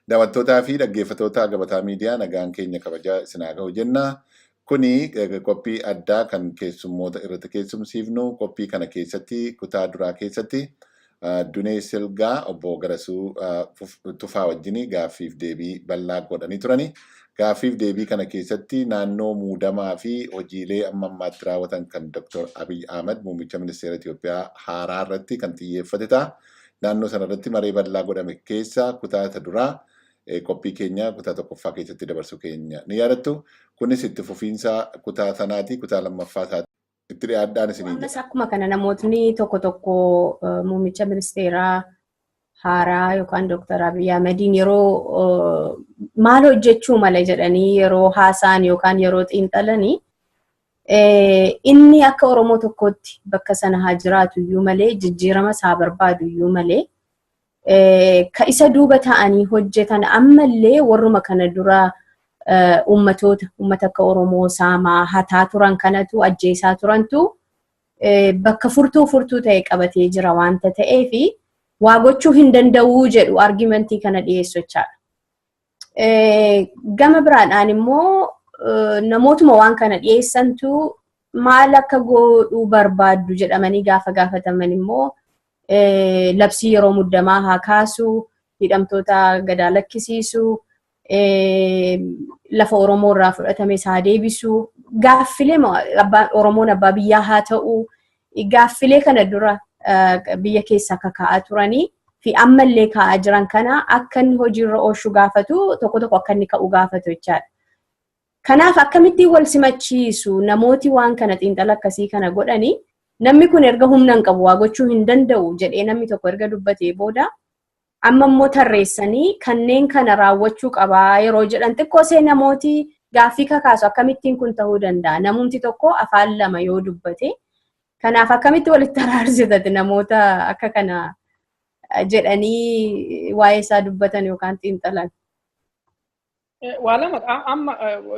Daawwattootaa fi dhaggeeffattoota Gabataa Miidiyaa, nagaan keenya kabajaa isin haa ga'u jenna. Kuni qophii addaa kan keessummoota irratti keessumsiifnu. Qophii kana keessatti, kutaa duraa keessatti, Dunee Silgaa obbo Garasuu Tufaa wajjin gaaffiif deebii bal'aa godhanii turani. Gaaffiif deebii kana keessatti naannoo muudamaa fi hojiilee amma ammaatti raawwatan kan Dr. Abiy Ahmad, muummicha ministeera Itoophiyaa haaraa, irratti kan xiyyeeffate ta'a. Naannoo sana irratti maree bal'aa godhame keessa kutaa isa duraa qophii keenya kutaa tokkoffaa keessatti dabarsuu keenya ni yaadattu. Kunis itti fufiinsa kutaa sanaati. Kutaa lammaffaa isaati. Itti dhiyaadhaan isiniin Ammas jedha. Akkuma kana namootni tokko tokko muummicha ministeeraa haaraa yookaan Dr. Abiy Ahmediin yeroo maal hojjechuu mala jedhanii yeroo haasa'an yookaan yeroo xiinxalanii, inni akka Oromoo tokkootti bakka sana haa jiraatu iyyuu malee, jijjiirama isaa barbaadu iyyuu malee, ka isa duuba ta'anii hojjetan ammallee warruma kana dura uummatoota, uummata akka Oromoo saamaa hataa turan kanatu, ajjeesaa turantu bakka furtuu furtuu ta'e qabatee jira waanta ta'eefi waa gochuu hin danda'uu jedhu, argumentii kana dhiyeessu jechaadha. Gama biraadhaan immoo namootuma waan kana dhiyeessantu maal akka godhuu barbaaddu jedhamanii gaafa gaafataman immoo, labsii yeroo muddamaa haa kaasu, hidhamtoota gadaa lakkisiisu, lafa Oromoo irraa fudhatame haa deebisu, gaaffilee Oromoon abbaa biyyaa haa ta'u, gaaffilee kana dura biyya keessa akka kaa'aa turanii fi ammallee kaa'aa jiran kana akka inni hojiirra oolchu gaafatu, tokko tokko akka inni ka'u gaafatu jechaadha. Kanaaf akkamittiin wal simachiisu namooti waan kana xiinxala akkasii kana godhanii? Namni kun erga humna hin qabu, waa gochuu hin danda'u jedhee namni tokko erga dubbatee booda, amma immoo tarreessanii kanneen kana raawwachuu qabaa yeroo jedhan, xiqqoo see namooti gaaffii kakaasu, akkamittiin kun ta'uu danda'a? Namumti tokko afaan lama yoo dubbate, kanaaf akkamitti walitti araarsitati namoota akka kana jedhanii waa'ee isaa dubbatan yookaan xiinxalan? Waa lama amma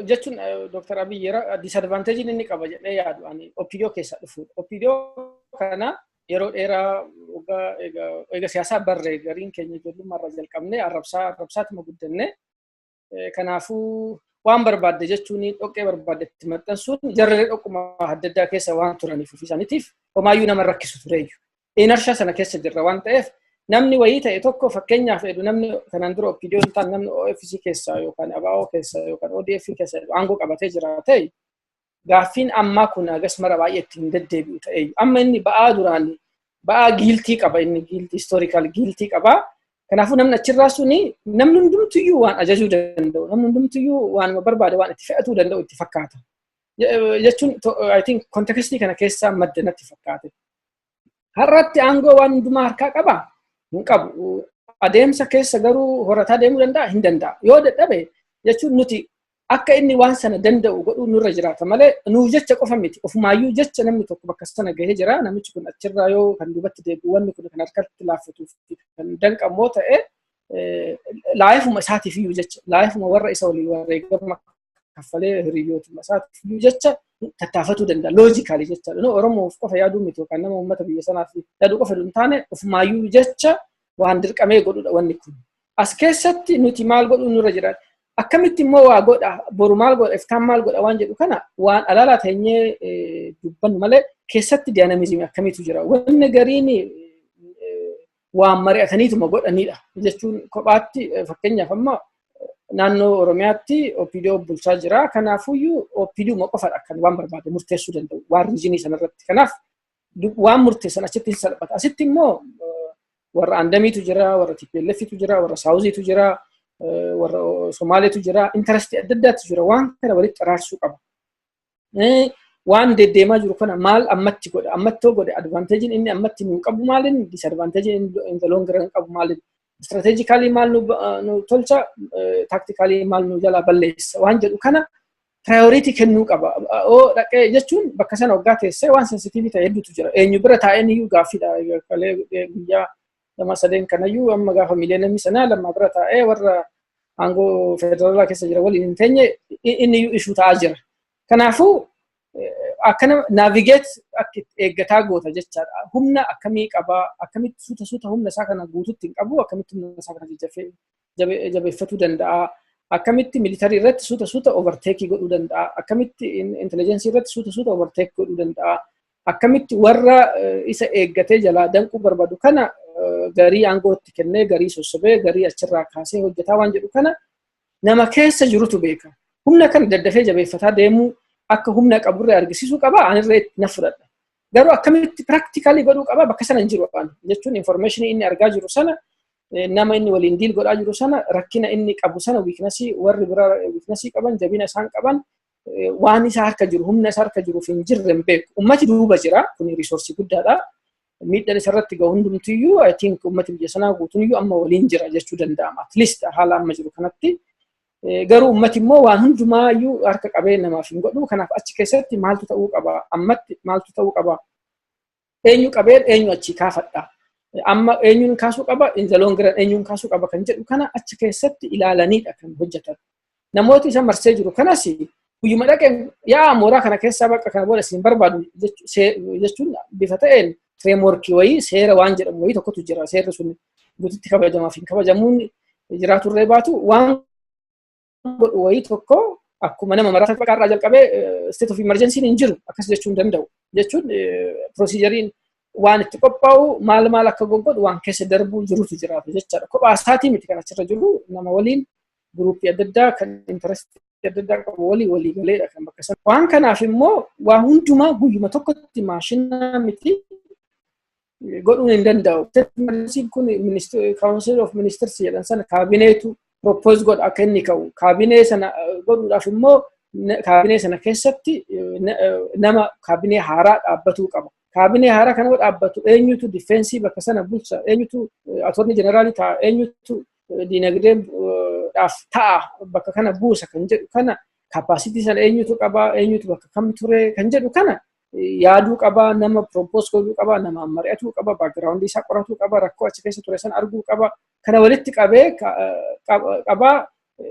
jechuun, Dr. Abiy yeroo disadvantagein inni qaba jedhee yaadu ani OPDO keessaa dhufuudha. OPDO kana yeroo dheeraa waggaa eega siyaasaa barree, gariin keenya ijoollummaa irraa jalqabnee arrabsaa arrabsaatuma guddanne. Kanaafuu waan barbaadde jechuun, dhoqqee barbaadde itti maxxansuun, jarree dhoqquma adda addaa keessa waan turaniif, ofii isaaniitiif homaayyuu nama rakkisu tureeyyu. Inertia sana keessa jirra waan ta'eef, namni wayii ta'e tokko, fakkeenyaaf edu namni kanaan dura OPDO hin taane, namni OFC keessaa yookaan ABO keessaa yookaan ODF keessaa aangoo qabatee jira ta'e, gaaffiin ammaa kun hagas mara baay'ee ittiin deddeebi'u ta'e. Amma inni ba'aa duraan ba'aa guiltii qaba, inni guiltii, historical guiltii qaba. Kanaafuu namni achirraa suni namni hundumtuyyuu waan ajajuu danda'u, namni hundumtuyyuu waan barbaade waan itti fe'atuu danda'u itti fakkaata. Jechuun I think contextii kana keessaa madda natti fakkaate. Har'atti aangoo waan hundumaa harkaa qabaa? Hin qabu. Adeemsa keessa garuu horataa deemuu danda'a? Hin danda'a. Yoo dadhabe, jechuun nuti akka inni waan sana danda'u godhuu nurra jiraata malee, nuuf jecha qofa miti. Ofumaayyuu jecha namni tokko bakka sana gahee jira. Namichi kun achirraa yoo kan duubatti deebi'u, wanni kun kan harkatti laaffatuuf kan danqamoo ta'e, laayifuma isaatiif iyyuu jecha, laayifuma warra isa walii wareegama kaffalee hiriyootuma isaatiif iyyuu jecha tattaafatuu danda'a. Logically jechaadha. No, Oromoof qofa yaaduu miti yookaan nama uummata biyya sanaaf yaaduu qofa hin taane, ofumaayyuu jecha waan dirqamee godhudha wanni kun. As keessatti nuti maal godhuu nurra jira? Akkamitti immoo waa godha, boru maal godha, iftaan maal godha waan jedhu kana waan alaalaa teenyee dubbannu malee, keessatti dynamismii akkamiitu jira? Wanni gariin waan mari'ataniituma godhanidha. Jechuun kophaatti, fakkeenyaaf amma naannoo Oromiyaatti OPDO bulchaa jira. Kanaafuyyuu OPDO qofadha kan waan barbaade murteessuu danda'u waan regionii sanarratti. Kanaaf waan murteessan achitti hin salphata. Asitti immoo warra Andamiitu jira, warra TPLFitu jira, warra Southiitu jira, warra Somaaleetu jira, interestii adda addaatu jira. Waan kana walitti araarsuu qaba. Waan deddeemaa jiru kana maal ammatti godha? Ammattoo godhe, advantageiin inni ammatti nuu qabu maalin? Disadvantageiin inni in the long run qabu maalin? Strategically maal nu tolcha, tactically maal nu jalaa balleessa waan jedhu kana priority kennuu qaba. Oo dhaqee jechuun bakka sana waggaa teessee waan sensitive ta'e hedduutu jira. Eenyu bira taa'een iyyuu gaaffiidha. Kalee guyyaa lama sadeen kanayyuu amma gaafa miiliyoonii sanaa lama bira taa'ee warra aangoo federaalaa keessa jira waliin hin teenye, inni iyyuu issue ta'aa jira. Kanaafuu akkana navigate akka eeggataa goota jechaadha. Humna akkamii qabaa, akkamitti suuta suuta humna isaa kana guututti hin qabu, akkamitti humna isaa kana jabeeffatuu danda'a, akkamitti military irratti suuta suuta overtake godhuu danda'a, akkamitti intelligence irratti suuta suuta overtake godhuu danda'a, akkamitti warra isa eeggatee jalaa danquu barbaadu kana garii aangootti kennee, garii sossobee, garii achirraa kaasee hojjetaa waan jedhu kana nama keessa jirutu beeka. Humna kana daddafee jabeeffataa deemuu akka humna qaburree argisiisuu qaba, anirree na fudhadha. Garuu akkamitti practically godhuu qaba, bakka sana hin jiru waan jechuun information inni argaa jiru sana, nama inni waliin deal godhaa jiru sana, rakkina inni qabu sana, weakness warri biraa weakness qaban, jabina isaan qaban, waan isa harka jiru, humna isa harka jiruuf hin jirre hin beeku. Ummati duuba jira, kun resource guddaadha. Miidhaan isarratti gahu hundumtiyyuu, I think, ummati biyya sanaa guutuun amma waliin jira jechuu danda'ama. At least haala amma jiru kanatti. Garuu ummati immoo waan hundumaayyuu harka qabee namaaf hin godhu. Kanaaf achi keessatti maaltu ta'uu qaba? Ammatti maaltu ta'uu qaba? Eenyu qabeen eenyu achii kaafadha? Amma eenyuun kaasuu qaba? In the long run eenyuun kaasuu qaba kan jedhu kana achi keessatti ilaalaniidha kan hojjetan. Namooti isa marsee jiru kanas guyyuma dhaqeen yaa mooraa kana keessaa bakka kana booda isin barbaadu jechuun bifa ta'een framework wayii, seera waan jedhamu wayii tokkotu jira. Seerri sun guututti kabajamaaf hin kabajamuun jiraaturree baatu, waan godhu wayii tokko akkuma nama maraa irraa jalqabee state of emergency hin jiru akkas jechuu hin danda'u. Jechuun procedure waan itti qophaa'u, maal maal akka goggodhu waan keessa darbuu jirutu jiraatu jechaadha. Kophaa isaatii miti kan achirra jiru, nama waliin, group adda addaa kan interest adda addaa qabu walii walii galeedha kan bakka sana. Waan kanaaf immoo waa hundumaa guyyuma tokkotti maashina miti godhuun hin danda'u. Kun Council of Ministers jedhan sana kaabineetu propose godha akka inni ka'u. Kaabinee sana godhuudhaaf immoo kaabinee sana keessatti nama kaabinee haaraa dhaabbatuu qaba. Kaabinee haaraa kana dhaabbatu eenyutu defense bakka sana bulcha, eenyutu attorney general ta'a, eenyutu diinagdee dhaaf ta'a, bakka kana buusa kan jedhu kana, capacity sana eenyutu qaba, eenyutu bakka kam ture kan jedhu kana yaaduu qaba, nama propose godhuu qaba, nama mari'atuu qaba, background isaa qoratuu qaba, rakkoo achi keessa ture sana arguu qaba. Kana walitti qabee qabaa,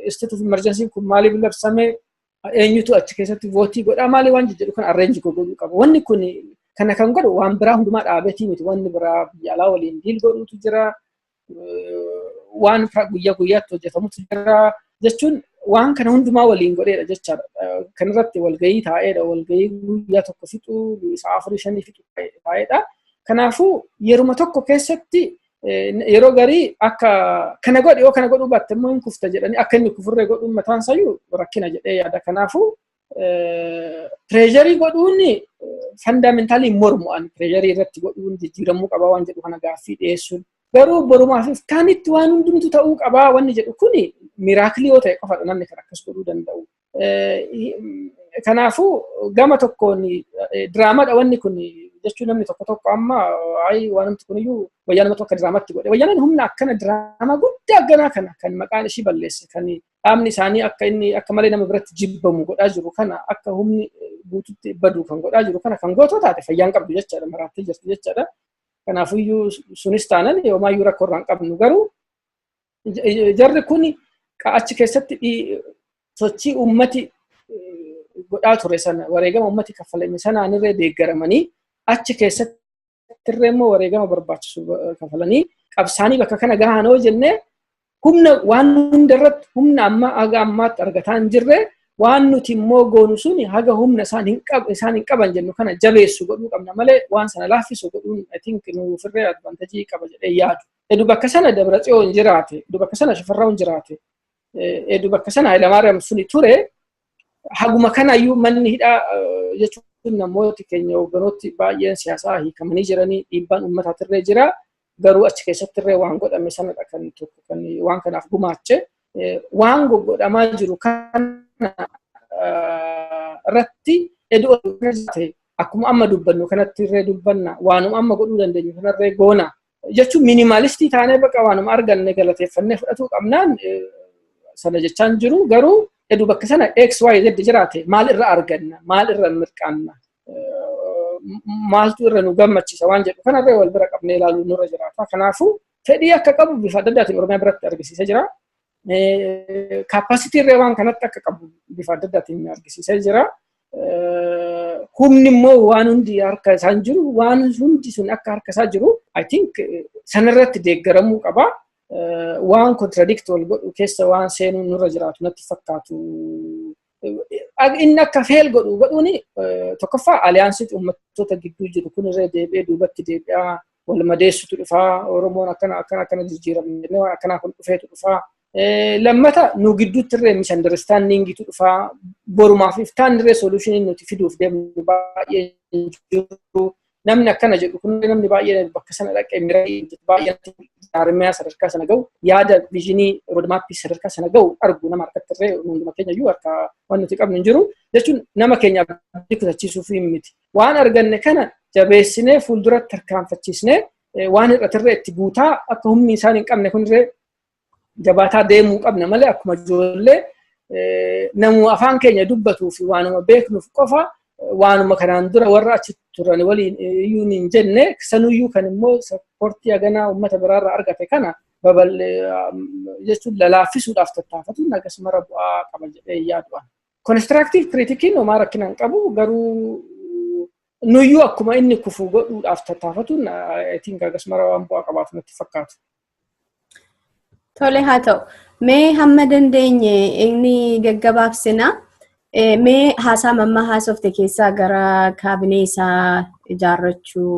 state of emergency kun maaliif labsame, eenyutu achi keessatti vote godhaa, maali waan jedhu kan arrange godhuu qaba. Wanni kun kana kan godhu waan biraa hundumaa dhaabetii miti. Wanni biraa biyya alaa waliin deal godhuutu jira. Waan guyyaa guyyaatti hojjetamutu jira. Jechuun waan kana hundumaa waliin godheedha jechaadha. Kanarratti walgahii taa'eedha. Walgahii guyyaa tokko fixuu, sa'a afurii shanii fixu taa'eedha. Kanaafuu yeruma tokko keessatti yeroo garii akka kana godhi, yoo kana godhuu baatte immoo hin kufta jedhanii akka inni kufurree godhuun mataan isayyuu rakkina jedhee yaada. Kanaafuu pressure godhuun fundamentally mormu'an pressure irratti godhuun jijjiiramuu qabaa waan jedhu kana gaaffii dhiyeessuun. Garuu borumaaf iftaanitti waan hundumtu ta'uu qabaa wanni jedhu kuni miracle yoo ta'e qofadha namni kan akkas godhuu danda'u. Kanaafuu gama tokkoon diraamaadha wanni kun jechuun namni tokko tokko amma ayi waan kuniyyuu wayyaa nama tokko diraamatti godhe. Wayyaaneen humna akkana diraamaa guddaa akkanaa kana kan maqaan ishii balleesse, kan dhaabni isaanii akka inni akka malee nama biratti jibbamu godhaa jiru kana, akka humni guututti badu kan godhaa jiru kana kan gootoo taate fayyaan qabdu jechaadha, maraattee jirti jechaadha. Kanaafuyyuu sunis taanan yoomaayyuu rakkoo irraa hin qabnu, garuu jarri kun achi keessatti sochii ummati godhaa ture sana, wareegama ummati kaffalame sanaanirree deeggaramanii, achi keessatti irree immoo wareegama barbaachisu kafalanii qabsaanii bakka kana gahan hoo jennee, humna waan hundarratti humna amma haga ammaatti argataa hin jirre, waan nuti immoo goonu sun haga humna isaan hin qaban jennu kana jabeessu godhuu qabna malee waan sana laaffisu godhuun, I think, nuufirree advantage qaba jedhee yaadu. Edu bakka sana Dabratsiyoon jiraate, edu bakka sana Shifarraawun jiraate, edu bakka sana Hayilamaariyaam suni ture, haguma kanayyuu manni hidhaa jechuun namooti keenya hoogganooti baay'een siyaasaa hiikamanii jiranii, dhiibbaan uummataatirree jira. Garuu achi keessattirree waan godhame sanadha kan tokko kan waan kanaaf gumaache. Waan godhamaa jiru kana irratti edu akkuma amma dubbannu kanatti irree dubbanna, waanuma amma godhuu dandeenyu kanarree goona. Jechuun minimalist taanee baqa waanuma arganne galateeffannee fudhatuu qabnaan sana jechaan jiru. Garuu eduu bakka sana X, Y, Z jiraate maal irra arganna, maal irra mirqaanna, maaltu irra nu gammachiisa waan jedhu kanarra wal bira qabnee ilaaluu nurra jiraata. Kanaafuu fedhii akka qabu bifa adda addaatiin Oromiyaa biratti argisiisee jira. Capacity irree waan kanatti akka qabu bifa adda addaatiin argisiisee jira. Humni immoo waan hundi harka isaan jiru, waan hundi sun akka harka isaa jiru, I think sanarratti deeggaramuu qaba. Waan contradict wal godhu keessa waan seenuu nurra jiraatu natti fakkaatu. Inni akka fail godhu godhuuni tokkoffaa alliance uummattoota gidduu jiru kun irra deebi'ee duubatti deebi'aa wal madeessutu dhufaa. Oromoon akkana akkana akkana jijjiiramne, waan akkanaa kun dhufeetu dhufaa. Lammata nu gidduutti irree misunderstandingitu dhufaa. Borumaaf iftaan irree solutionii nuti fiduuf deemnu baay'ee jiru. Namni akkana jedhu kun namni baay'ee bakka sana dhaqee mira baay'ee jaarmiyaa sadarkaa sana ga'u, yaada vision roadmapii sadarkaa sana ga'u argu nama harkatti irree hunduma keenya iyyuu harka waan nuti qabnu hin jiru jechuun nama keenya abdii kutachiisuuf miti. Waan arganne kana jabeessinee fuulduratti tarkaanfachiisnee waan hir'atirree itti guutaa akka humni isaan hin qabne kunirree jabaataa deemuu qabna malee, akkuma ijoollee namu afaan keenya dubbatuu fi waanuma beeknuuf qofa waanuma kanaan dura warra achi turan waliin iyyuu hin jenne sanuyyuu kan immoo supportii haganaa uummata biraarraa argate kana jechuun lalaaffisuudhaaf tattaafatuun akkasumara bu'aa qaba jedhee yaadu'an. Constructive criticiin homaa rakkina hin qabu, garuu nuyyuu akkuma inni kufu godhuudhaaf tattaafatuun I think akkasumara waan bu'aa qabaatu natti fakkaatu. Tole, haa ta'u. Mee hamma dandeenye inni gaggabaabsina. Mee haasaa mammaa haasofte keessaa gara kaabinee isaa ijaarrachuu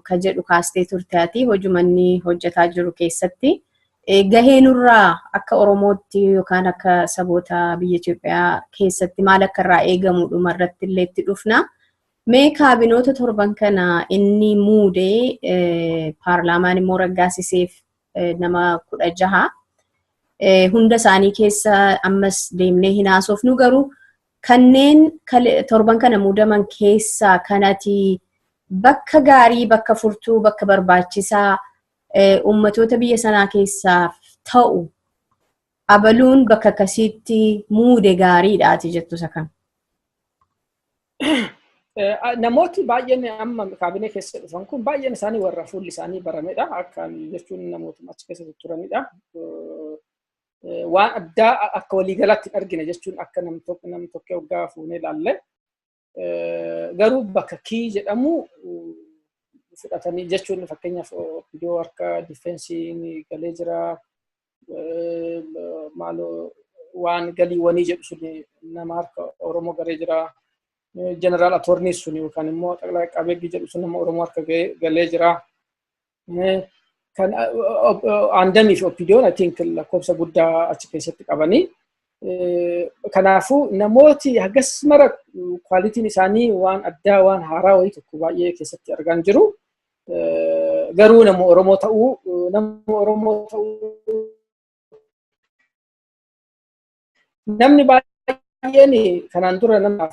ka jedhu kaastee turte ati hojumanni hojjetaa jiru keessatti. Gahee nurraa akka Oromootti yookaan akka saboota biyya Itoophiyaa keessatti maal akka irraa eegamu dhumarratti illee itti dhufna. Mee kaabinoota torban kana inni muudee paarlaamaan immoo raggaasiseef nama 16. Hunda isaanii keessa ammas deemnee hin haasofnu, garuu kanneen torban kana muudaman keessaa kanati bakka gaarii, bakka furtuu, bakka barbaachisaa uummatoota biyya sanaa keessaaf ta'u abaluun bakka akkasiitti muude gaariidhaati jettu isa kam? Namooti baay'een amma kaabinee keessa dhufan kun baay'een isaanii warra fuulli isaanii baramedha. Akka jechuun namootuma achi keessa turanidha. Waan addaa akka waliigalaatti hin argine jechuun akka nam tokko waggaa fuunee ilaalle. Garuu bakka key jedhamu fudhatanii jechuun fakkeenyaaf iddoo harka defenseiin galee jira. Maaloo waan galiiwwanii jedhu sun nama harka Oromoo galee jira. General attorney sun yookaan immoo xaqlaa qabeeggi jedhu sun nama Oromoo harka galee jira. Kan aandamii fi OPDOn I think lakkoofsa guddaa achi keessatti qabanii. Kanaafuu namooti hagas mara qualityn isaanii waan addaa, waan haaraa wayii tokko baay'ee keessatti argaa hin jiru. Garuu nama Oromoo ta'uu namni baay'een kanaan dura nama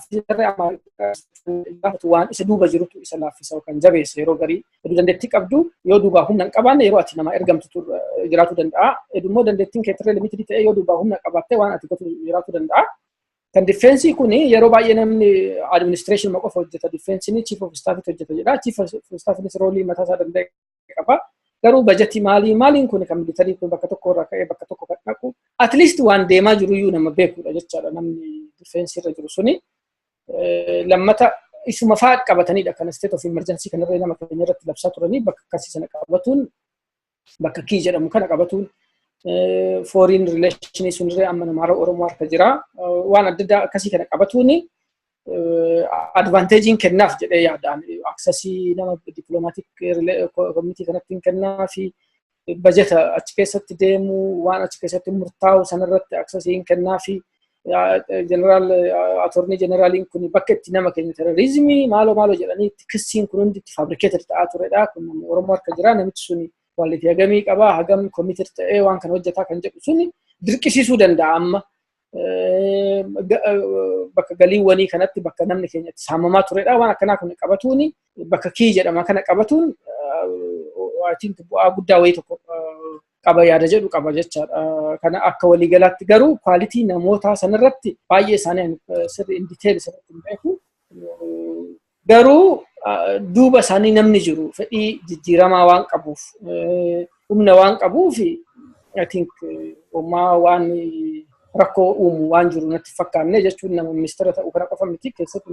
waan isa duuba jirutu isa laaffisa yookaan jabeessa. Yeroo garii hedduu dandeettii qabdu yoo duubaa humna hin qabaanne yeroo ati nama ergamtu jiraachuu danda'a. Immoo dandeettiin keetirree limited ta'ee yoo duubaa humna qabaatte waan ati gootu jiraachuu danda'a. Kan defense kun yeroo baay'ee namni administration qofa hojjeta. Defenseiin chief of staff hojjeta jedha. Chief of staffinis role mataa isaa danda'e qaba. Garuu bajetii maalii maaliin kun kan military kun bakka tokko irraa ka'ee bakka tokko kan dhaqu at least waan deemaa jiru iyyuu nama beekudha jechaadha namni defense irra jiru suni. Lammata isuma fa'aa qabatanidha kan state of emergency kanarra nama keenya irratti labsaa turanii. Bakka akkasii sana qabatuun, bakka key jedhamu kana qabatuun, foreign relationii sunirree amma nama Oromoo harka jira. Waan adda addaa akkasii kana qabatuuni advantageiin kennaaf jedhee yaadaan accessii nama diplomatic community kanatti hin kennaa fi bajeta achi keessatti deemu, waan achi keessatti murtaa'u sanarratti accessii hin kennaa fi general attorney generaliin kun bakka itti nama keenya terrorismii maaloo maaloo jedhanii itti kissiin kun hundi itti fabricated ta'aa turedha. Kun nama Oromoo harka jira. Namichi suni quality hagamii qabaa, hagam committed ta'ee waan kana hojjetaa kan jedhu suni dirqisiisuu danda'a amma. Bakka galiiwwanii kanatti bakka namni keenya itti saamamaa turedha. Waan akkanaa kun qabatuuni, bakka key jedhama kana qabatuun I think bu'aa guddaa wayii tokko qaba yaada jedhu qaba jechaadha. Kana akka waliigalaatti garuu quality namootaa sanarratti baay'ee isaanii sirri in detail sirriitti hin beeku. Garuu duuba isaanii namni jiru fedhii jijjiiramaa waan qabuuf, humna waan qabuuf, I think homaa waan rakkoo uumu waan jiru natti fakkaanne. Jechuun nama ministeera ta'uu kana qofa miti, keessatti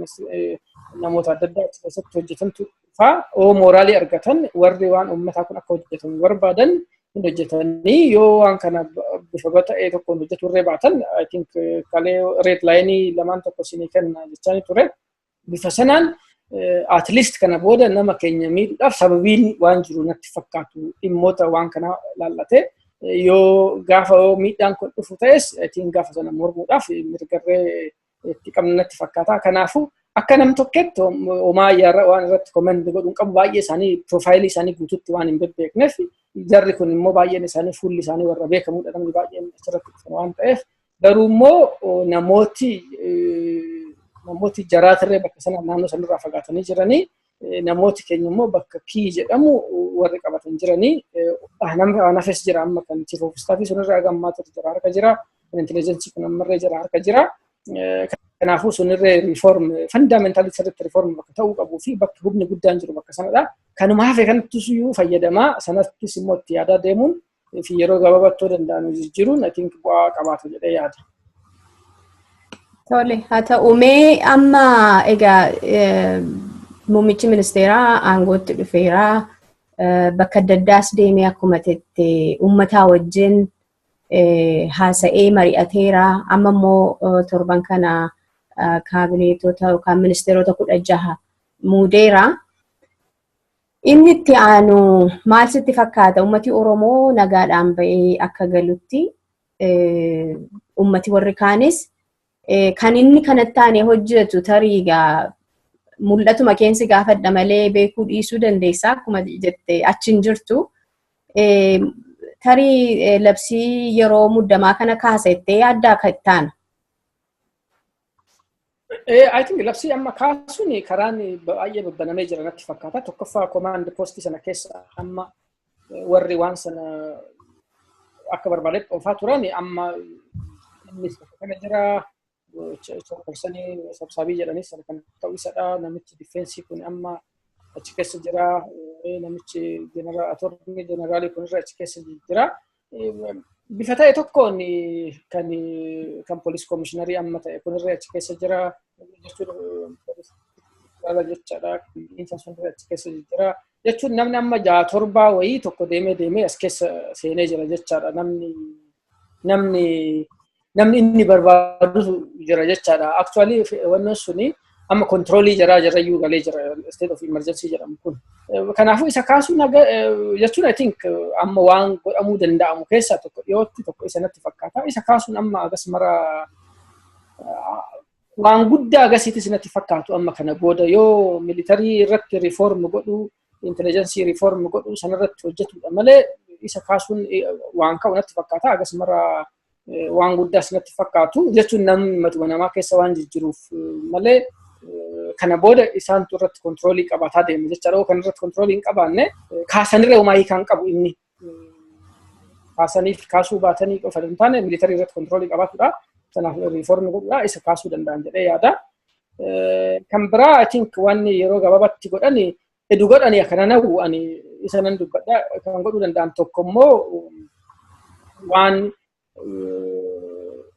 namoota adda addaa achi keessatti hojjetantu faa oo morale argatan, warri waan uummataa kun akka hojjetamu barbaadan hin hojjetanii, yoo waan kana bifa ta'ee tokkoon hojjetu irree baatan, I think kalee red line lamaan tokko isinii kenna jechaa ture. Bifa sanaan at least kana booda nama keenya miidhuudhaaf sababiin waan jiru natti fakkaatu. Dhimmoota waan kana laallate yoo gaafa yoo miidhaan kun dhufu ta'es, I think gaafa sana mormuudhaaf mirgarree itti qabnu natti fakkaata. Kanaafuu akka nam tokketti homaa waan irratti comment godhuun qabu, baay'ee isaanii profile isaanii guututti waan hin bebbeekneef. Jarri kun immoo baay'een isaanii fuulli isaanii warra beekamudha, namni baay'een asirratti dhufan waan ta'eef. Garuu immoo namooti jaraatirree bakka sana naannoo sanarraa fagaatanii jiranii, namooti keenya immoo bakka kii jedhamu warri qabatan jiranii, nafes jira. Amma kan chief of staff sunirraa gammaatu jira, harka jira. Kan intelligence kun ammarree jira, harka jira. Kanaafuu sunirree reform fundamental sirriitti reform bakka ta'uu qabuu fi bakki humni guddaan jiru bakka sanadha. Kanuma hafe kanattis iyyuu fayyadamaa, sanattis immoo itti yaadaa deemuun fi yeroo gabaabattoo danda'an jijjiiruun I think bu'aa qabaata jedhee yaada. Tole, haa ta'u. Mee amma egaa muummichi ministeeraa aangootti dhufeeraa, bakka adda addaas deemee akkuma tette uummataa wajjin haasa'ee mari'ateera. Amma immoo torban kana kaabineetota yookaan ministeerota 16 muudeera. Inni itti aanu maal sitti fakkaata? Uummati Oromoo nagaadhaan ba'ee akka galutti, uummati warri kaanis kan inni kanatti aanee hojjetu tarii egaa mul'atuma keensi gaafadha malee beekuu dhiisuu dandeessa, akkuma jette achi hin jirtu. Tarii labsii yeroo muddamaa kana kaasettee yaaddaa akka itti aanu? I think labsii amma kaasuun karaan baay'ee babbanamee jira natti fakkaata. Tokkoffaa, command post sana keessa amma warri waan sana akka barbaadetti oofaa turan amma innis bakka kana jira. Chairperson sabsaabii jedhanis sana kan ta'u isadha. Namichi defense kun amma achi keessa jira. Namichi attorney general kunirra achi keessa jira. Bifa ta'e tokkoon kan police commissioner amma ta'e kunirra achi keessa jira. Jechuun jechaadha. Insa sunirra achi keessa jira. Jechuun namni amma ja'a torbaa wayii tokko deemee deemee as keessa seenee jira jechaadha. Namni inni barbaadutu jira jechaadha. Actually wannan suni amma control jaraa jarrayyuu galee jira, state of emergency jedhamu kun. Kanaafuu isa kaasuun jechuun I think amma waan godhamuu danda'amu keessaa tokko dhiyootti tokko isa natti fakkaata. Isa kaasuun amma agas mara waan guddaa agasiitis natti fakkaatu. Amma kana booda yoo military irratti reform godhuu, intelligence reform godhuu sanarratti hojjetudha malee, isa kaasuun waan ka'u natti fakkaata. Agas mara waan guddaas natti fakkaatu, jechuun namni matuma namaa keessa waan jijjiruuf malee, kana booda isaantu irratti control qabaataa deema jechaadha. Kan irratti control hin qabaanne kaasanirra homaa hiikaan qabu inni. Kaasaniif kaasuu baatanii qofa hin taane, military irratti control qabaatudha. Sanaaf reform godhudha, isa kaasuu danda'an jedhee yaada. Kan biraa, I think wanni yeroo gabaabaatti godhani edu godhani akkana nawu ani isa nan dubbadha. Kan godhuu danda'an tokko immoo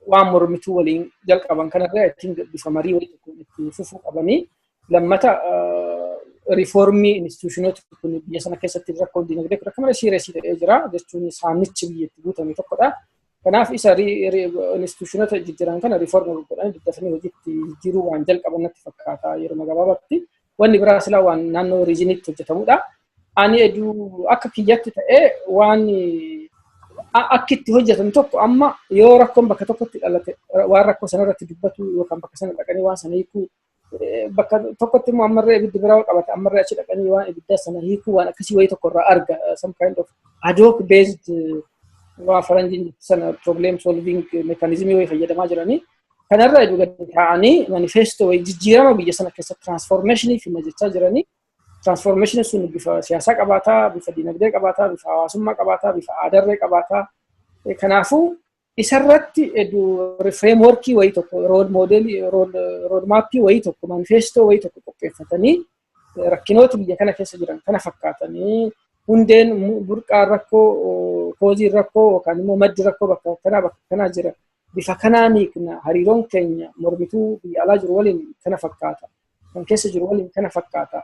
waan mormituu waliin jalqaban kanarra ittiin bifa marii wayii tokko itti fufuu qabanii, lammata reform institutionoota kun biyya sana keessatti rakkoon dinagdee kun akka malee serious ta'ee jira, jechuun saamichi biyyatti guutame tokkodha. Kanaaf isa institutionoota jijjiiran kana reform godhanii daddafanii hojiitti jijjiiruu waan jalqaban natti fakkaata yeroo gabaabaatti. Wanni biraa silaa waan naannoo regionitti hojjetamudha. Ani eduu akka kiyyatti ta'ee waan akka itti hojjetan tokko, amma yoo rakkoon bakka tokkotti dhalate waan rakkoo sanarratti dubbatu yookaan bakka sana dhaqanii waan sana hiikuu, bakka tokkotti immoo ammarree ibiddi biraa qabate ammarree achi dhaqanii waan ibidda sana hiikuu, waan akkasii wayii tokko irraa arga, some kind of ad hoc based waa faranjiin sana problem solving mechanism wayii fayyadamaa jiranii. Kanarra edu gadi taa'anii manifesto wayii jijjiirama biyya sana keessatti transformation finna jechaa jiranii. Transformation sun bifa siyaasaa qabaataa, bifa dinagdee qabaataa, bifa hawaasummaa qabaataa, bifa aadarree qabaataa. Kanaafuu isarratti frameworkii wayii tokko, road modelii, road mapii wayii tokko, manifesto wayii tokko qopheeffatanii, rakkinoota biyya kana keessa jiran kana fakkaatanii, hundeen burqaan rakkoo, causeiin rakkoo yookaan immoo maddi rakkoo bakka kanaa bakka kanaa jira. Bifa kanaan hiikna, hariiroon keenya mormituu biyya alaa jiru waliin kana fakkaata. Kan keessa jiru waliin kana fakkaata.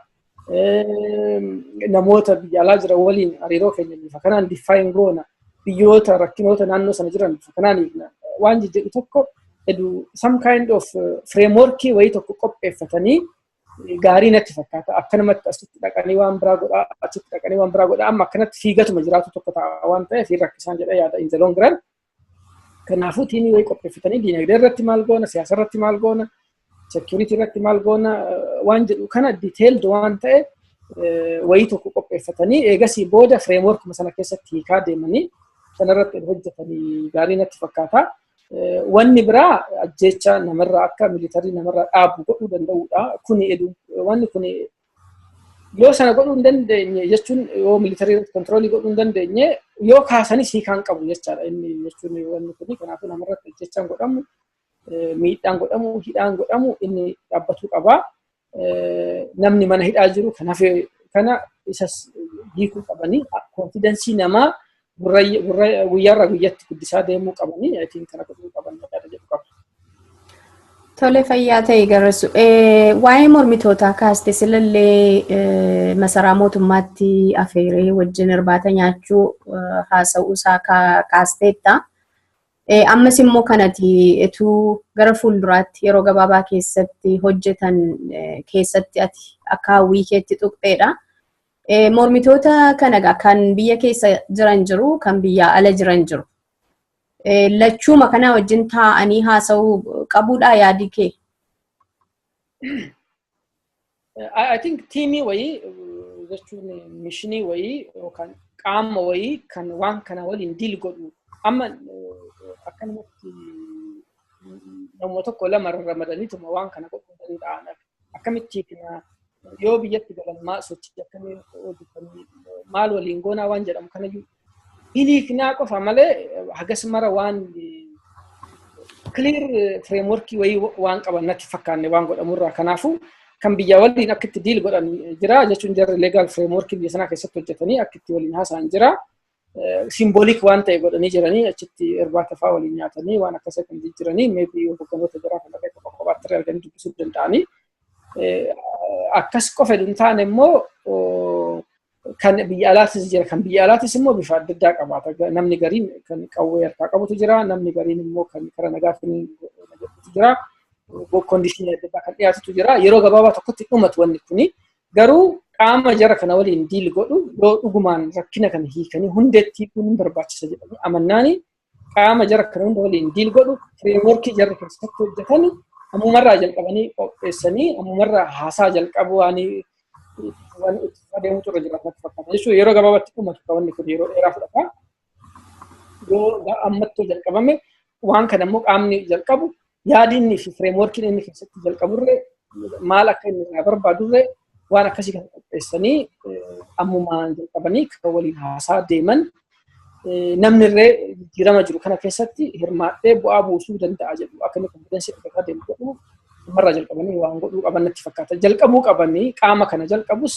Namoota biyya alaa jiran waliin hariiroo keenya bifa kanaan define goona. Biyyoota rakkinoota naannoo sana jiran bifa kanaan hiikna. Waan jedhu tokko hedduu some kind of frameworkii wayii tokko qopheeffatanii gaarii natti fakkaata. Akkanumatti asitti dhaqanii waan biraa godhaa, achitti dhaqanii waan biraa godhaa, amma akkanatti fiigatuma jiraatu tokko ta'a waan ta'eef hin rakkisaan jedhee yaada in the long run. Kanaafuu teamii wayii qopheeffatanii diinagdee irratti maal goona, siyaasa irratti maal goona, security irratti maal goona waan jedhu kana detailed waan ta'e wayii tokko qopheeffatanii, eegasii booda frameworkuma sana keessatti hiikaa deemanii sanarratti hojjetanii gaarii natti fakkaata. Wanni biraa ajjeecha namarraa akka military namarraa dhaabu godhuu danda'uudha. Kuni wanni kuni yoo sana godhuu hin dandeenye, jechuun yoo military controlii godhuu hin dandeenye, yoo kaasanis hiikaan qabu jechaadha inni, jechuun wanni kuni. Kanaafuu namarratti ajjeechaan godhamu, miidhaan godhamu, hidhaan godhamu inni dhaabbatuu qaba. Namni mana hidhaa jiru kan hafe kana isas hiikuu qabanii, confidenceii namaa guyyaarraa guyyatti guddisaa deemuu qabanii, ittiin kana godhuu qaban yaada jedhu qaba. Tole, fayyaa ta'e Garasuu. Waa'ee mormitootaa kaaste, silallee masaraa mootummaatti afeeree wajjin irbaata nyaachuu haasa'uu isaa kaasteetta. Ammas immoo kanati etuu gara fuulduraatti yeroo gabaabaa keessatti hojjetan keessatti ati akka hawwii keetti tuqxeedha. Mormitoota kana kan biyya keessa jiran jiru, kan biyya ala jiran jiru. Lachuuma kana wajjin taa'anii haasa'uu qabuudhaa yaadi kee? I think teamii wayii, jechuun missionii wayii yookaan qaama wayii kan waan kana waliin deal godhu, amma akkanumatti nama tokko lama ramadaniituma waan kana godhuu danda'an. Akkamitti kana yoo biyyatti galan maal sochii akkamii hojjetanii, maal waliin goonaa waan jedhamu kanayyuu hiniiknaa qofa malee, hagas mara waan clear frameworkii wayii waan qaban natti fakkaanne waan godhamurraa. Kanaafuu kan biyya waliin akka itti deal godhan jira, jechuun jarri legal frameworkii biyya sanaa keessatti hojjetanii akka itti waliin haasa'an jira. Symbolic waan ta'e godhanii jiranii, achitti irbaata fa'aa waliin nyaatanii waan akkasii kan jijjiiranii, maybe hogganoota jiraa kan akka kophaa kophaatti arganii dubbisuu danda'anii. Akkas qofa hin taane immoo kan biyya alaatis jira. Kan biyya alaatis immoo bifa adda addaa qabaata. Namni gariin kan qawwee harkaa qabutu jira. Namni gariin immoo kan karaa nagaatiin jira. Conditionii adda addaa kan dhiyaatutu jira. Yeroo gabaabaa tokkotti dhumatu wanni kuni. Garuu qaama jara kana waliin deal godhu, yoo dhugumaan rakkina kana hiikanii hundeetti hiikuun hin barbaachisa jedhanii amannaani, qaama jara kana hunda waliin deal godhu, frameworkii jarri keessatti hojjetan ammumarraa jalqabanii qopheessanii, ammumarraa haasaa jalqabu waan itti adeemutu irra jira natti fakkaata. Jechuun yeroo gabaabaatti dhumatu wanni kun yeroo dheeraa fudhata. Yoo ammattoo jalqabame, waan kana immoo qaamni jalqabu yaadi inni fi frameworkiin inni keessatti jalqaburree maal akka inni irraa barbaadurree, waan akkasii kan qopheessanii ammumaan jalqabanii kan waliin haasaa deeman, namni illee jijjiirama jiru kana keessatti hirmaadhee bu'aa buusuu danda'a jedhu akka inni confidenceii argataa deemu godhu, ammarraa jalqabanii waan godhuu qaban natti fakkaata. Jalqabuu qabanii, qaama kana jalqabus,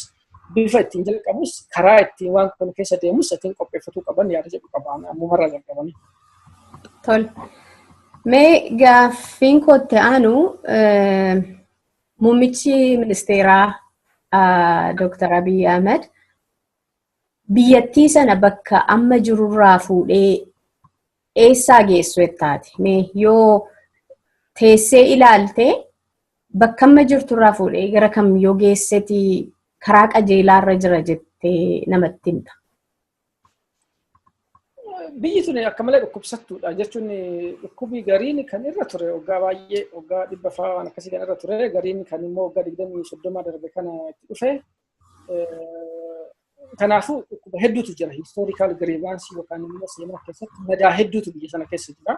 bifa ittiin jalqabus, karaa ittiin waan kana keessa deemus ittiin qopheeffatuu qaban yaada jedhu qaban ammumarraa jalqabanii. Tole. Mee gaaffiin kootti aanu, muummichi ministeeraa Dr. Abiy Ahmed biyyattii sana bakka amma jirurraa fuudhee eessaa geessu jettaati? Mee yoo teessee ilaalte, bakka amma jirturraa fuudhee gara kam yoo geesseti karaa qajeelaarra jira jettee namatti himta? Biyyi tun akka malee dhukkubsattuudha, jechuun dhukkubii gariin kan irra ture waggaa baay'ee, waggaa 100 fa'aa waan akkasii kan irra ture, gariin kan immoo waggaa 20, 30 darbe kana itti dhufe. Kanaafuu dhukkuba hedduutu jira. Historical grievanceii yookaan immoo seenaa keessatti madaa hedduutu biyya sana keessa jira.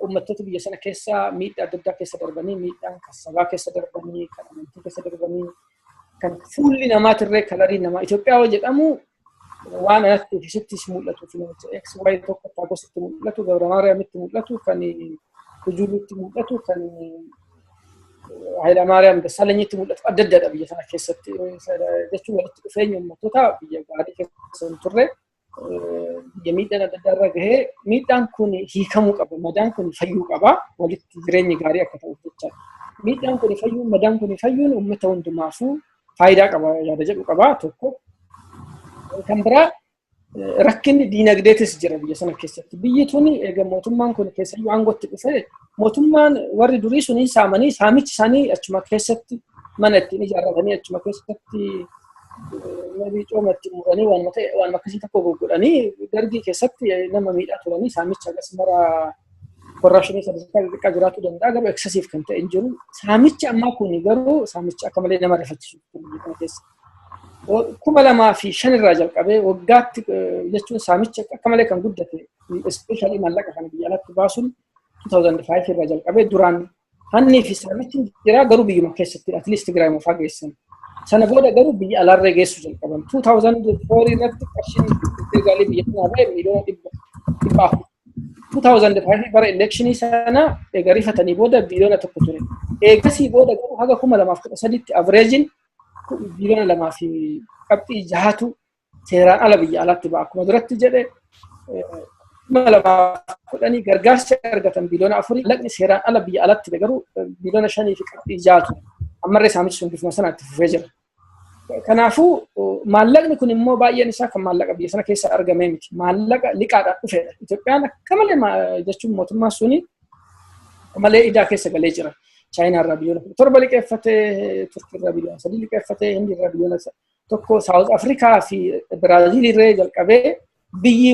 Uummattoota biyya sana keessa miidhaa adda addaa keessa darbanii, miidhaan kan sabaa keessa darbanii, kan amantii keessa darbanii, Kan fuulli namaatirree colorii namaa Itoophiyaa yoo jedhamu waan anatti ofisittis mul'atu, namicha X Y tokko Tagositti mul'atu, Gabra Maariyaamitti mul'atu, kan Ujuluutti mul'atu, kan Hayilamaariyaam Dassaalenyitti mul'atu adda addaadha biyya sana keessatti. Jechuun walitti dhufeenya uummattoota biyya gaarii keessa hin turre, biyya miidhaan adda addaa irra gahee, miidhaan kun hiikamuu qaba, madaan kun fayyuu qaba, walitti jireenyi gaarii akka ta'uuf jechaadha. Miidhaan kun fayyuun, madaan kun fayyuun uummata hundumaafuu faayidaa qaba yaada jedhu qaba tokko. Kan biraa rakkinni diinagdeetis jira biyya sana keessatti. Biyyi tuni egaa mootummaan kun keessayyuu aangootti dhufe, mootummaan warri durii suni saamanii, saamichi isaanii achuma keessatti mana ittiin ijaarratanii, achuma keessatti nabii cooma itti muranii, waan akkasii tokko goggodhanii, Dargii keessatti nama miidhaa turanii, saamicha akkas mara corruptionii sadarkaa xixiqqaa jiraachuu danda'a, garuu excessive kan ta'e hin jiru. Saamichi ammaa kun garuu saamicha akka malee nama rifachiisu biyya kana keessa. 2005 irraa jalqabee waggaatti jechuun saamicha akka malee kan guddate, especially maallaqa kana biyya alaatti baasuun 2005 irraa jalqabee. Duraan hannii fi saamichi jira, garuu biyyuma keessatti at least Tigraay mofaa geessan. Sana booda garuu biyya alaarree geessuu jalqaban. 2004 irratti qarshiin gaalii biyya kanaa ba'e miliyoona 400. 2005 bara electionii sana eega rifatanii booda biliyoona 1 ture. Eegasii booda garuu haga 2013tti averageiin biliyoona 2.6tu seeraan ala biyya alaatti ba'a. Akkuma duratti jedhe, 2010 gargaarsa argatan biliyoona 4, laqni seeraan ala biyya alaatti ba'e garuu biliyoona 5.6tu. Ammarree saamichi sun bifuma sanatti fufee jira. Kanaafuu maallaqni kun immoo baay'een isaa kan maallaqa biyya sana keessa argamee miti. Maallaqa liqaadhaan dhufedha. Itoophiyaan akka malee, jechuun mootummaan suni akka malee idaa keessa galee jira. Chaayinaa irraa biliyoona 17 liqeeffate, Turkii irraa biliyoona 3 liqeeffate, Hindii irraa biliyoona 1, South Africa fi Biraaziil irree jalqabee biyyi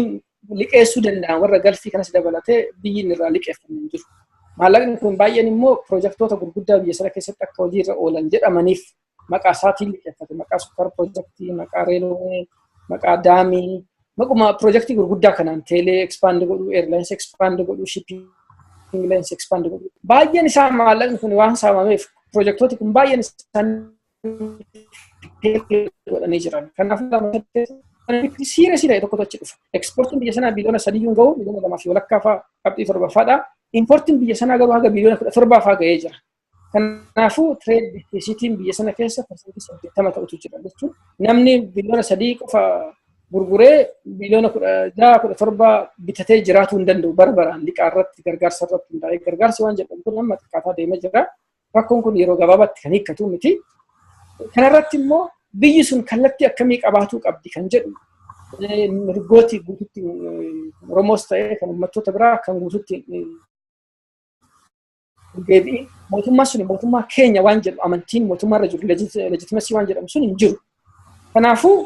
liqeessuu danda'an warra Gulfii kanas dabalatee biyyi irraa liqeeffame hin jiru. Maallaqni kun baay'een immoo piroojaktoota gurguddaa biyya sana keessatti akka hojiirra oolan jedhamaniif maqaa isaatiin liqeeffate. Maqaa sukkaara piroojaktii, maqaa railway, maqaa damii, maquma piroojaktii gurguddaa kanaan teelee expand godhuu, airlines expand godhuu, shipping lines expand godhuu. Baay'een isaa maallaqni kun waan saamameef piroojaktooti kun baay'een isaanii godhanii jiran. Kanaafuu serious ta'e tokkotu achi dhufa. Exportiin biyya sanaa biliyoona 3 hin gahu, biliyoona 2.5 fa'aa qabxii torbaffaadha. Importiin biyya sanaa garuu haga biliyoona 17 fa'aa gahee jira. Kanaafuu trade deficitiin biyya sana keessa 80% ta'utu jira jechuun namni biliyoona 3 qofa gurguree biliyoona 16, 17 bitatee jiraatuu hin danda'u bara baraan liqaa irratti, gargaarsa irratti hundaa'ee. Gargaarsi waan jedhamu kun amma xiqqaataa deemee jira. Rakkoon kun yeroo gabaabaatti kan hiikkatu miti. Kanarratti immoo biyyi sun kallattii akkamii qabaatuu qabdi kan jedhu, mirgooti guututti Oromoos ta'ee kan uummattoota biraa kan guututti deebi'in, mootummaan sun mootummaa keenya waan jedhu, amantiin mootummaa irra jiru, legitimacy waan jedhamu sun hin jiru. Kanaafuu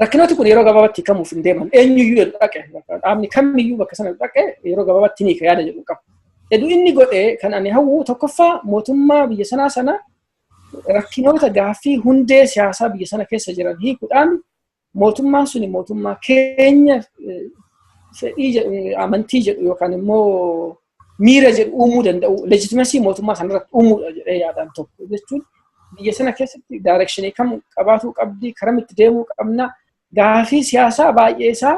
rakkinooti kun yeroo gabaabaatti hiikamuuf hin deeman. Eenyuyyuu jedhu dhaqe, dhaabni kamiyyuu bakka sana dhaqe, yeroo gabaabaatti ni hiika yaada jedhu qaba. Edu inni godhe kan ani hawwu, tokkoffaa mootummaa biyya sanaa sana rakkinoota gaaffii hundee siyaasaa biyya sana keessa jiran hiikuudhaan mootummaan suni mootummaa keenya fedhii jedhu, amantii jedhu yookaan immoo miira jedhu uumuu danda'u, legitimacy mootummaa sanarratti uumuudha jedhee yaadaan tokko. Jechuun biyya sana keessatti directionii kam qabaatuu qabdi, karamitti deemuu qabna, gaafii siyaasaa baay'ee isaa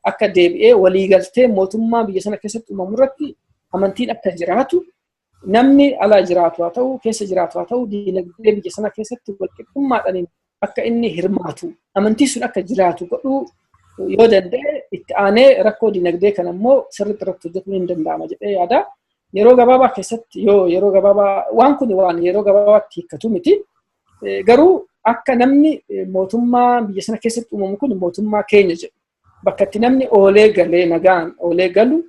akka deebi'ee waliigaltee mootummaa biyya sana keessatti uumamu irratti amantiin akka jiraatu, namni ala jiraatu haa ta'u, keessa jiraatu haa ta'u, diinagdee biyya sana keessatti walqixxummaadhaan akka inni hirmaatu, amantii sun akka jiraatu godhuu yoo danda'e, itti aanee rakkoo diinagdee kana immoo sirriitti irratti hojjetuun hin danda'ama jedhee yaada. Yeroo gabaabaa keessatti, yoo yeroo gabaabaa, waan kun waan yeroo gabaabaatti hiikkatu miti. Garuu akka namni mootummaa biyya sana keessatti uumamu kun mootummaa keenya jedhu, bakka itti namni oolee galee nagaan oolee galu,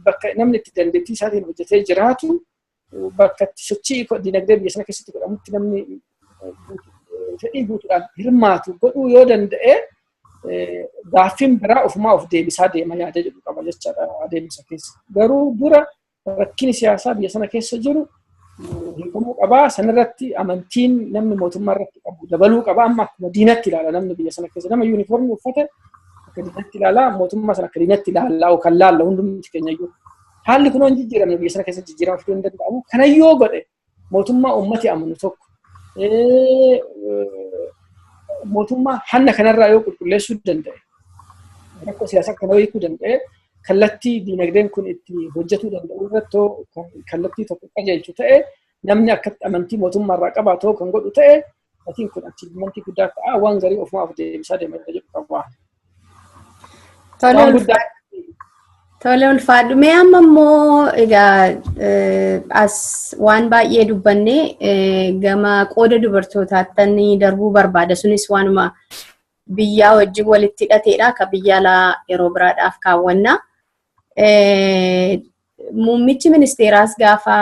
bakka namni itti dandeettii isaatiin hojjetee jiraatu, bakka itti sochii dinagdee biyya sana keessatti godhamutti namni fedhii guutuudhaan hirmaatu godhuu yoo danda'e, gaaffiin biraa ofumaa of deebisaa deema yaada jedhu qaba jechaadha adeemsa keessa. Garuu dura rakkinni siyaasaa biyya sana keessa jiru hiikamuu qabaa. Sanarratti amantiin namni mootummaa irratti qabu dabaluu qaba. Amma akkuma diinatti ilaala namni biyya sana keessa. Nama yuunifoormii uffate akka diinatti ilaala. Mootummaa sana akka diinatti ilaala kan laalla hundumti keenya iyyuu. Haalli kun hin jijjiiramne biyya sana keessa jijjiirama fiduu hin danda'amu. Kana yoo godhe mootummaa uummati amanu tokko Mootummaa hanna kanarraa yoo qulqulleessuu danda'e, rakkoo siyaasaa kana hiikuu danda'e, kallattii diinagdeen kun itti hojjetuu danda'u irratti kallattii tokko qajeelchu ta'e, namni akka amantii mootummaarraa qabaatu kan godhu ta'e, atiin kun achievementii guddaa ta'a, waan garii ofumaaf deebisaa deema jedhu qaba. Tole, ulfaadhu. Mee amma immoo egaa as waan baay'ee dubbanne, gama qooda dubartootaatti darbuu barbaada. Sunis waanuma biyyaa wajjin walitti hidhateedha. Akka biyya alaa yeroo biraadhaaf kaawwanna. Muummichi ministeeraas gaafa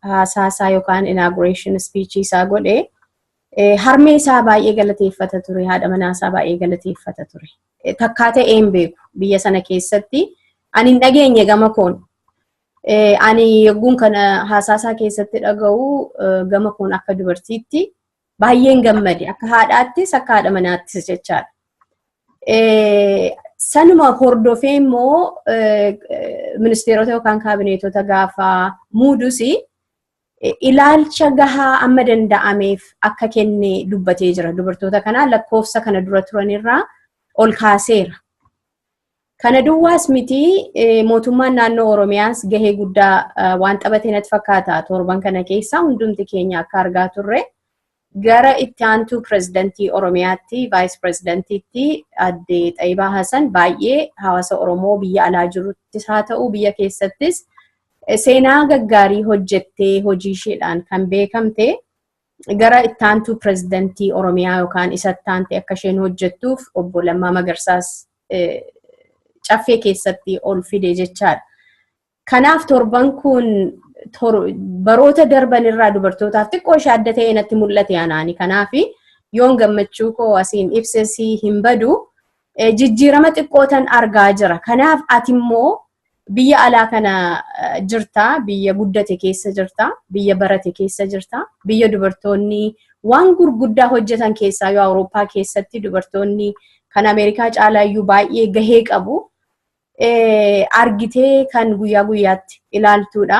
haasaasaa yookaan inauguration speech isaa godhe, harmee isaa baay'ee galateeffata ture. Haadha manaa isaa baay'ee galateeffata ture. Takkaa ta'ee hin beeku biyya sana keessatti. Ani hin dhageenye gama koon. Ani yogguun kana haasaasaa keessatti dhaga'u, gama koon akka dubartiitti baay'een gammade. Akka haadhaattis, akka haadha manaattis jechaadha. Sanuma hordofee immoo ministeerota yookaan kaabineetota gaafa muudus ilaalcha gahaa amma danda'ameef akka kenne dubbatee jira. Dubartoota kanaa lakkoofsa kana dura turanirraa ol kaaseera. Kana duwwaas miti, mootummaan naannoo Oromiyaas gahee guddaa waan taphate natti fakkaata. Torban kana keessa hundumti keenya akka argaa turre, gara itti aantuu pirezidantii Oromiyaatti, vice pirezidantiitti, adde Xayibaa Hasan baay'ee hawaasa Oromoo biyya alaa jiruttis haa ta'u biyya keessattis seenaa gaggaarii hojjettee, hojii isheedhaan kan beekamte, gara itti aantuu pirezidantii Oromiyaa yookaan isatti aante akka isheen hojjettuuf obbo Lammaa Magarsaas caffee keessatti ol fide jechaadha. Kanaaf torban kun baroota darban irraa dubartootaaf xiqqoo ishee adda ta'e natti mul'ate anaani. Kanaaf yoon gammachuu koo asiin ibses hin badu, jijjiirama xiqqootan argaa jira. Kanaaf ati immoo biyya alaa kana jirta, biyya guddate keessa jirta, biyya barate keessa jirta, biyya dubartoonni waan gurguddaa hojjetan keessaa yoo Awurooppaa keessatti dubartoonni kan Ameerikaa caalaayyuu baay'ee gahee qabu. Argitee kan guyyaa guyyaatti ilaaltuudha.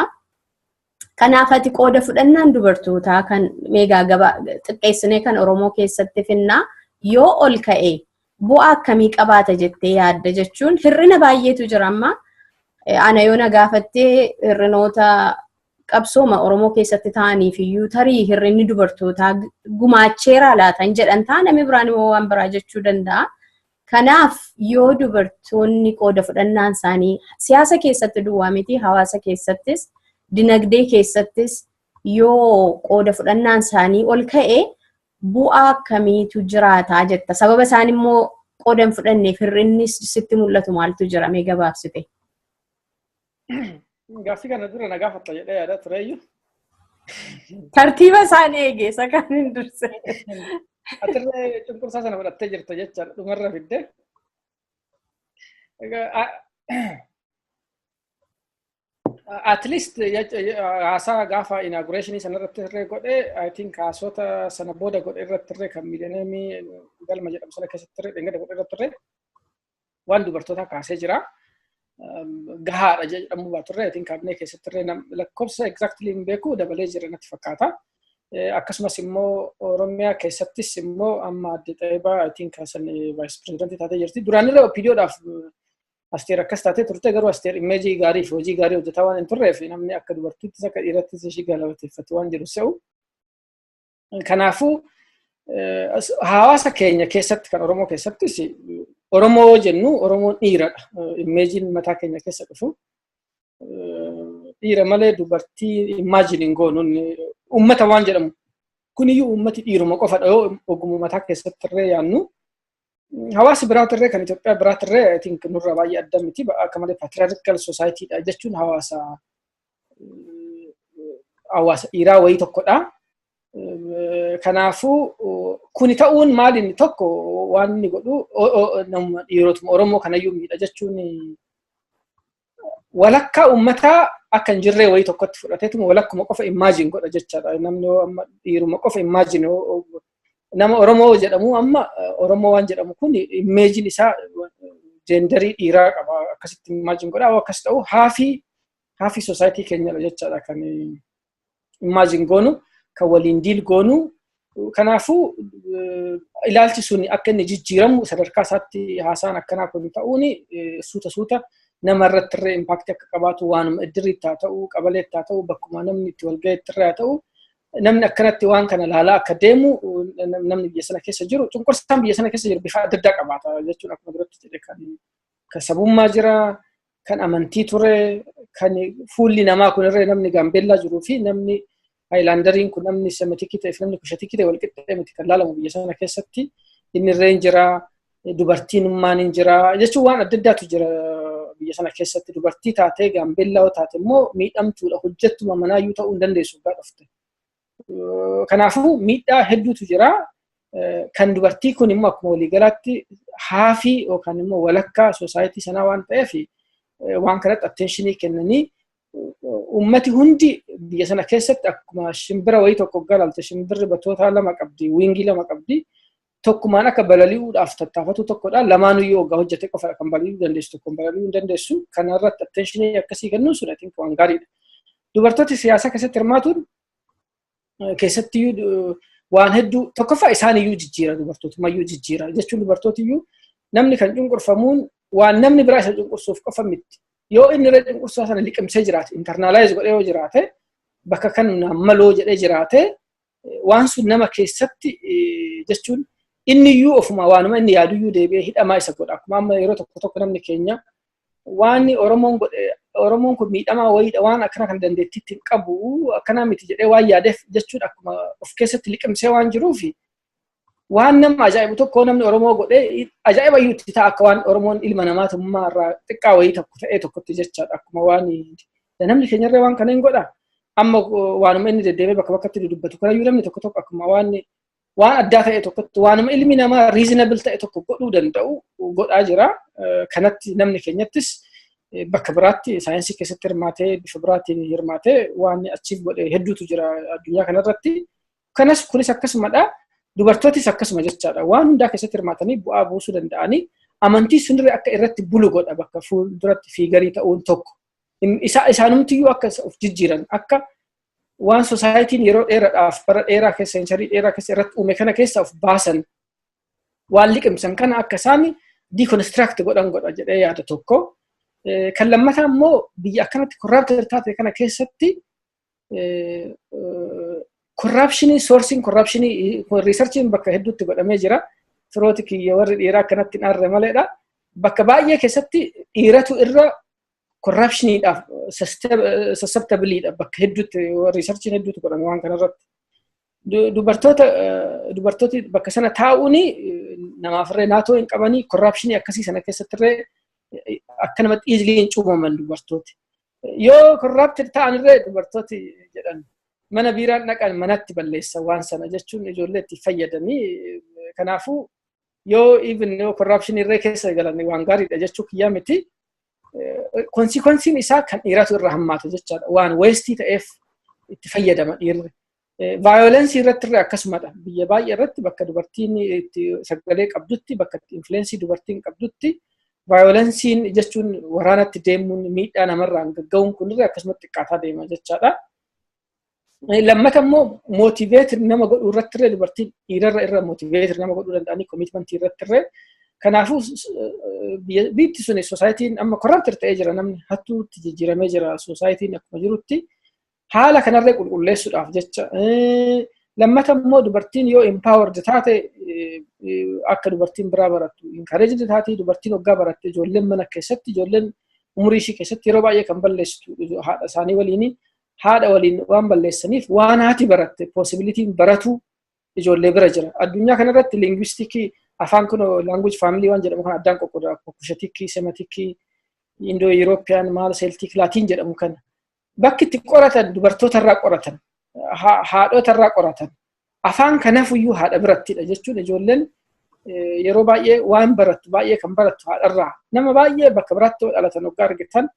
Kanaaf ati qooda fudhannaan dubartootaa kan meegaa gabaa xiqqeessinee kan Oromoo keessatti finnaa yoo ol ka'e bu'aa akkamii qabaata jettee yaadda? Jechuun hir'ina baay'eetu jira amma. Ana yoo na gaafattee, hir'inoota qabsooma Oromoo keessatti ta'aniif iyyuu tarii hir'inni dubartootaa gumaacheeraa laatan jedhan ta'a, namni biraan immoo waan biraa jechuu danda'a. Kanaaf yoo dubartoonni qooda fudhannaan isaanii siyaasa keessatti duwwaa miti, hawaasa keessattis, dinagdee keessattis yoo qooda fudhannaan isaanii ol ka'e bu'aa akkamiitu jiraataa jetta? Sababa isaan immoo qooda hin fudhanneef hir'inni sitti mul'atu maaltu jira, mee gabaabsite? Gaaffii kana dura na gaafatta jedhee yaada tureyyuu. Tartiiba isaan eege, isa kan hin durse. Atirree cunqursaa sana fudhattee jirta jechaadha, dhumarra fidde. Egaa, at least haasaa gaafa inaugurationii sanarratti irree godhe, I think haasota sana booda godhe irratti irree, kan miileneemii galma jedhamu sana keessatti irree dhengada godhe irratti irree waan dubartoota kaasee jira. Gahaadha jedhamu baaturree, I think kaabinee keessatti irree lakkoofsa exactly hin beeku, dabalee jira natti fakkaata. Akkasumas immoo Oromiyaa keessattis immoo amma adde Xaayibaa, I think, san vice presidentii taatee jirti. Duraan irra OPDOdhaaf Asteer akkas taatee turte, garuu Asteer imageii gaarii fi hojii gaarii hojjetaa waan hin turreef namni akka dubartiittis akka dhiirattis ishii galateeffatu waan jiru se'u. Kanaafuu hawaasa keenya keessatti, kan Oromoo keessattis, Oromoo jennu Oromoon dhiiradha. Imageiin mataa keenya keessa dhufu dhiira malee dubartii imagine hin goonu. Uummata waan jedhamu kuniyyuu uummati dhiiruma qofadha yoo ogummaa mataa keessatti irree yaannu. Hawaasi biraatirree, kan Itoophiyaa biraatirree, I think nurra baay'ee adda miti. Akka malee patriarchal society-dha jechuun hawaasa dhiiraa wayii tokkodha. Kanaafuu kuni ta'uun maal inni tokko waan inni godhu, nama dhiirotuma Oromoo kanayyuu miidha jechuun, walakkaa uummataa akka hin jirree wayii tokkotti fudhateetuma walakkuma qofa imagine godha jechaadha. Namni amma dhiiruma qofa imagine, nama Oromoo jedhamu, amma Oromoo waan jedhamu kun imageiin isaa genderii dhiiraa qaba, akkasitti imagine godha. Akkas ta'u halfii society keenyadha jechaadha kan imagine goonu, kan waliin deal goonu. Kanaafuu ilaalchi sun akka inni jijjiiramu sadarkaa isaatti haasaan akkanaa kun ta'uun suuta suuta nama irratti illee impact akka qabaatu, waanuma iddiriitti haa ta'u, qabaleetti haa ta'u, bakkuma namni itti walgaheetti illee haa ta'u, namni akkanatti waan kana laalaa akka deemu. Namni biyya sana keessa jiru, cunqursaan biyya sana keessa jiru bifa adda addaa qabaata jechuun, akkuma duratti jedhe, kan sabummaa jira, kan amantii ture, kan fuulli namaa kunirree, namni Gaambeellaa jiruu fi namni Highlanderiin kun, namni Semiticii ta'e fi namni Cushiticii ta'e walqixxee miti kan laalamu biyya sana keessatti. Inni irree hin jira, dubartiinummaan hin jira jechuun, waan adda addaatu jira biyya sana keessatti. Dubartii taatee Gaambeellaa yoo taate immoo miidhamtuudha, hojjettuma manaayyuu ta'uu hin dandeessu waggaa dhufte. Kanaafuu miidhaa hedduutu jira. Kan dubartii kun immoo akkuma waliigalaatti halfii yookaan immoo walakkaa society sanaa waan ta'eef, waan kanatti attentionii kennanii, ummati hundi biyya sana keessatti akkuma shimbira wayii tokko galaalte, shimbirri batoota lama qabdi, wingii lama qabdi. Tokkumaan akka balali'uudhaaf tattaafatu tokkodha. Lamaanuyyuu waggaa hojjete qofa kan balali'uu dandeessu, tokkoon balali'uu hin dandeessu. Kanarratti attentionii akkasii kennuun sun I waan gaariidha. Dubartooti siyaasa keessatti hirmaatuun keessattiyyuu waan hedduu, tokkoffaa isaaniyyuu jijjiira, dubartootumayyuu jijjiira jechuun, dubartootiyyuu namni kan cunqurfamuun waan namni biraa isa cunqursuuf qofa miti. Yoo inni irra cunqursaa sana liqimsee jiraate, internalize godhee yoo jiraate, bakka kan maloo jedhee jiraate, waan sun nama keessatti jechuun inni iyyuu ofuma waanuma inni yaaduyyuu deebi'ee hidhamaa isa godha. Akkuma amma yeroo tokko tokko namni keenya waan Oromoon godhe, Oromoon kun miidhamaa wayiidha, waan akkana kan dandeettiitti hin qabu, akkanaa miti jedhee waan yaadeef jechuun, akkuma of keessatti liqimsee waan jiruufi, waan nama ajaa'ibu tokko namni Oromoo godhee ajaa'iba iyyuu itti ta'a, akka waan Oromoon ilma namaatummaa irraa xiqqaa wayii tokko ta'ee tokkotti jechaadha. Akkuma waan namni keenyarree waan kana hin godha. Amma waanuma inni deddeebi'ee bakka bakkatti dubbatu kanayyuu namni tokko tokko akkuma waan addaa ta'e tokkotti, waanuma ilmi namaa reasonable ta'e tokko godhuu danda'u godhaa jira. Kanatti namni keenyattis bakka biraatti saayinsii keessatti hirmaatee, bifa biraatiin hirmaatee, waan achiif godhe hedduutu jira addunyaa kanarratti. Kanas kunis akkasumadha. Dubartootis akkasuma jechaadha. Waan hundaa keessatti hirmaatanii bu'aa buusuu danda'anii, amantii sunirra akka irratti bulu godha bakka fuulduratti figureii ta'uun tokko. Isaanumtiyyuu akka of jijjiiran, akka waan societyn yeroo dheeraadhaaf, bara dheeraa keessa, century dheeraa keessa irratti uume kana keessa of baasan, waan liqimsan kana akka isaan deconstruct godhan godha jedhee yaada tokko. Kan lammataa immoo biyya akkanatti corrupted taate kana keessatti corruptionii, sourceiin corruptionii, researchiin bakka hedduutti godhamee jira. Firooti kiyya warri dhiiraa akkanatti hin aarre maleedha. Bakka baay'ee keessatti dhiiratu irra corruptioniidhaaf susceptibleiidha, bakka hedduutti researchiin hedduutu godhame waan kanarratti. Dubartoota, dubartooti bakka sana taa'uun namaafirree naatoo hin qabanii, corruptionii akkasii sana keessattirree akka namatti easily hin cuubaman dubartooti. Yoo corrupted ta'anirree dubartooti jedhan mana biiraan dhaqan manatti balleessan waan sana jechuun, ijoollee itti fayyadanii. Kanaafuu yoo even yoo corruption irree keessa galan waan gaariidha jechuu kiyyaa miti. Consequenceiin isaa kan dhiiratu irra hammaata jechaadha. Waan wasteii ta'eef itti fayyadama dhiirri. Violenceii irratti illee akkasumadha. Biyya baay'ee irratti bakka dubartiin itti sagalee qabdutti, bakka itti influenceii dubartiin qabdutti, violenceiin jechuun waraanatti deemuun, miidhaa namarraan gagga'uun kunirra akkasumatti xiqqaataa deema jechaadha. Lammata immoo motivate nama godhuu irratti illee dubartiin dhiirarra irra motivate nama godhuu danda'anii, commitmentii irratti illee. Kanaafuu biyyi sun, societyn amma corrupted ta'ee jira, namni hattuutti jijjiiramee jira societyn akkuma jirutti, haala kanarree qulqulleessuudhaaf jecha. Lammata immoo dubartiin yoo empowered taate, akka dubartiin biraa barattu encouraged taate, dubartiin waggaa baratte ijoolleen mana keessatti, ijoolleen umurii ishii keessatti yeroo baay'ee kan balleessitu haadha isaanii waliin, haadha waliin waan balleessaniif, waan haati baratte possibilityn baratu ijoollee bira jira. Addunyaa kanarratti linguisticii afaan kun language family waan jedhamu kan addaan qoqqooda, Cushiticii, Semiticii, Indo European, maal, Celtic, Latin jedhamu kana. Bakki itti qoratan dubartoota irraa qoratan, haadhota irraa qoratan. Afaan kanafuyyuu haadha birattidha jechuun, ijoolleen yeroo baay'ee waan barattu, baay'ee kan barattu haadharraa. Nama baay'ee bakka biraatti dhalatan waggaa argitan,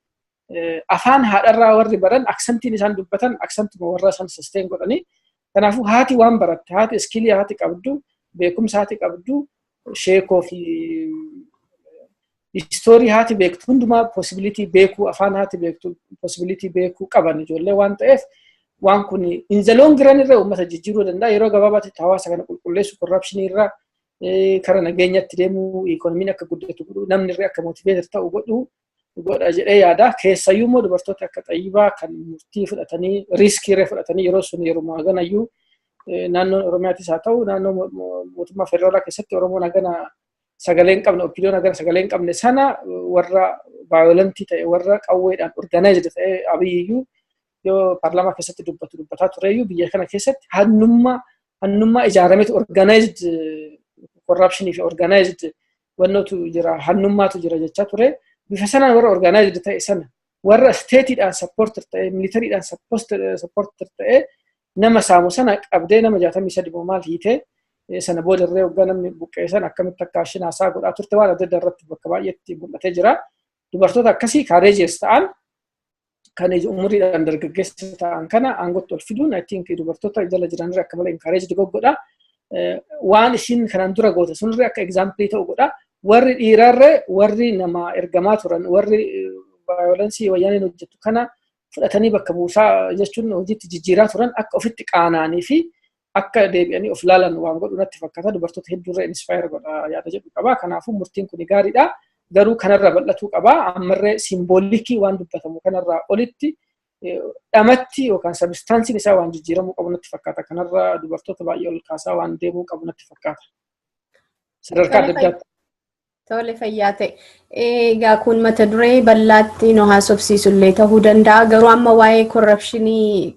afaan haadharraa warri baran accentiin isaan dubbatan accentuma warra isaan sustain godhanii. Kanaafuu haati waan baratte, haati skillii haati qabdu, beekumsa haati qabdu, sheekoo fi storyii haati beektu hundumaa possibility beekuu, afaan haati beektu possibility beekuu qaban ijoollee waan ta'eef, Waan kun in the long run irra uummata jijjiiruu danda'a. Yeroo gabaabaatti hawaasa kana qulqulleessu, corruption irra kara nageenyatti deemuu, ikoonomiin akka guddatu godhu, namni irra akka motivated ta'u godhu godha jedhee yaada. Keessayyuu immoo dubartoota akka Xayyibaa kan murtii fudhatanii, risk irra fudhatanii, yeroo sun yeroo haganayyuu naannoon Oromiyaatis haa ta'u naannoo mootummaa federaalaa keessatti Oromoon hagana sagalee hin qabne, OPDOn hagana sagalee hin qabne sana, warra violent ta'e, warra qawweedhaan organized ta'e, Abiyyiyyuu yoo paarlaamaa keessatti dubbatu dubbataa tureyyuu, biyya kana keessatti hannummaa ijaarametu, organized corruption fi organized wannootu jira, hannummaatu jira jechaa ture. Bifa sanaan warra organized ta'e sana, warra stateiidhaan supported ta'e, militaryiidhaan supported ta'e, nama saamu sana qabdee nama 63 maal hiitee, sana booda irree waggaa namni buqqee sana akkamitti akka ashin haasaa godhaa turte waan adda addaa irratti bakka baay'eetti mul'atee jira. Dubartoota akkasii courageous ta'an, kan umuriidhaan dargaggeessa ta'an kana aangootti ol fiduun, I think, dubartoota jala jiranirra akka malee encourage godha. Waan ishiin kanaan dura goote sunirra akka example ta'u godha. Warri dhiirarree, warri nama ergamaa turan, warri violence wayyaaniin hojjettu kana fudhatanii bakka buusaa jechuun hojiitti jijjiiraa turan, akka ofitti qaana'anii fi akka deebi'anii of laalan waan godhu natti fakkaata. Dubartoota hedduurra inspire godha yaada jedhu qaba. Kanaafuu murtiin kun gaariidha. Garuu kanarra bal'atuu qaba. Ammarree symbolic waan dubbatamu kanarraa olitti dhamatti yookaan substanceiin isaa waan jijjiiramuu qabu natti fakkaata. Kanarra dubartoota baay'ee ol kaasaa waan deemuu qabu natti fakkaata. Sadarkaa adda addaatti. Tole, fayyaa ta'e. Egaa kun mata duree bal'aatti nu haasofsiisu illee ta'uu danda'a. Garuu amma waa'ee corruption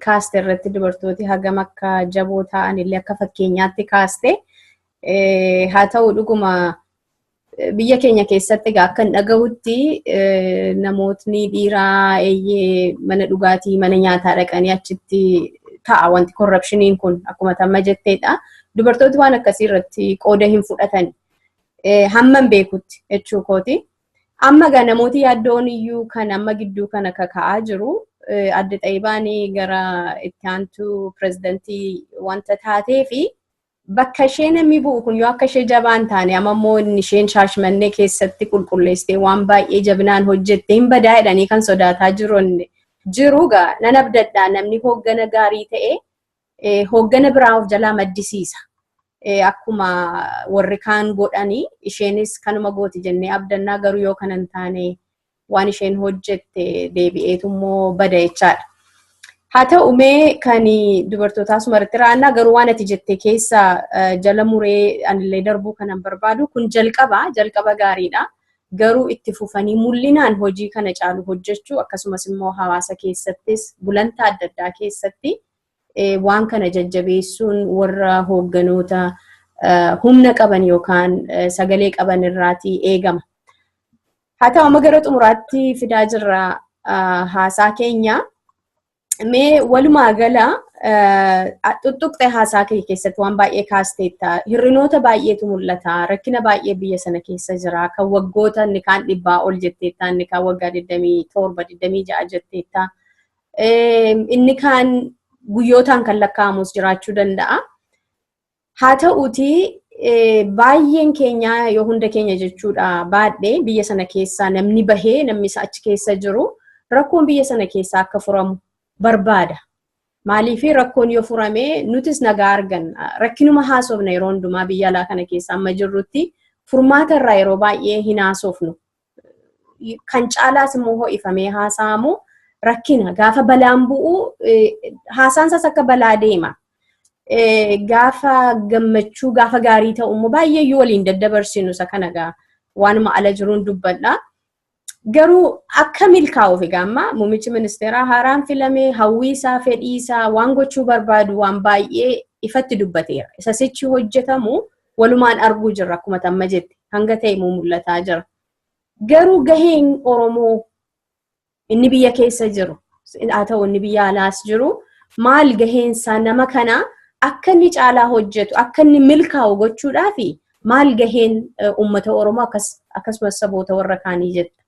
kaaste irratti dubartooti hagam akka jaboo ta'an illee akka fakkeenyaatti kaaste. Haa ta'u, dhuguma biyya keenya keessatti egaa akka hin dhagahutti namootni dhiiraa eeyyee mana dhugaatii, mana nyaataa dhaqanii achitti ta'a wanti corruptioniin kun akkuma tamma jetteedha. Dubartooti waan akkasii irratti qooda hin fudhatan. Hamman beekutti jechuu kooti. Amma egaa namooti yaaddoon iyyuu kan amma gidduu kana kaka'aa jiru, adde Xayyibaan gara itti aantuu pirezidantii wanta taatee fi bakka ishee namni bu'u kun yoo akka ishee jabaan taane, amma immoo inni isheen Shaashmannee keessatti qulqulleessitee waan baay'ee jabinaan hojjette hin badaa jedhanii kan sodaataa jiru gaa. Nan abdadhaa, namni hooggana gaarii ta'e hooggana biraa of jalaa maddisiisa. Akkuma warri kaan godhanii isheenis kanuma gooti jennee abdannaa, garuu yoo kana hin taane waan isheen hojjette deebi'eetu immoo bada jechaadha. Haa ta'u, mee kan dubartootaa asumarratti raannaa, garuu waan ati jette keessa jala muree anillee darbuu kanan barbaadu, kun jalqaba gaariidha. Garuu itti fufanii mul'inaan hojii kana caalu hojjechuu, akkasumas immoo hawaasa keessattis gulantaa adda addaa keessatti waan kana jajjabeessuun warra hoogganoota humna qaban yookaan sagalee qaban irraatii eegama. Haa ta'u, amma gara xumuraatti fidaa jirra haasaa keenya. Mee walumaa gala tuttuqxe haasaa kee keessatti waan baay'ee kaasteetta. Hir'inoota baay'eetu mul'ata. Rakkina baay'ee biyya sana keessa jira. Kan waggoota inni kaan 100 ol jetteetta, inni kaan waggaa 27, 26 jetteetta. Inni kaan guyyootaan kan lakkaa'amus jiraachuu danda'a. Haa ta'uutii baay'een keenya, yoo hunda keenya jechuudha baadhee, biyya sana keessaa namni bahee namni achi keessa jiru rakkoon biyya sana keessaa akka furamu barbaada. Maaliif, rakkoon yoo furame nutis nagaa arganna. Rakkinuma haasofna yeroo hundumaa. Biyya alaa kana keessa amma jirrutti furmaata irraa yeroo baay'ee hin haasofnu. Kan caalaas immoo ho'ifamee haasa'amu rakkina. Gaafa balaan bu'u haasaan isaas akka balaa deema. Gaafa gammachuu, gaafa gaarii ta'u immoo baay'ee waliin daddabarsinu. Isa kana gaa waanuma ala jiruun dubbadha. Garuu akka milkaa'uuf egaa amma muummichi ministeeraa haaraan filamee hawwii isaa, fedhii isaa, waan gochuu barbaadu waan baay'ee ifatti dubbateera. Isa sichi hojjetamu walumaan arguu jirra, akkuma tamma jette hanga ta'e immoo mul'ataa jira. Garuu gaheen Oromoo inni biyya keessa jiru haa ta'u inni biyya alaas jiru, maal gaheensaa nama kana akka inni caalaa hojjetu, akka inni milkaa'u gochuudhaafi maal gaheen uummata Oromoo akkasumas saboota warra kaanii jetta?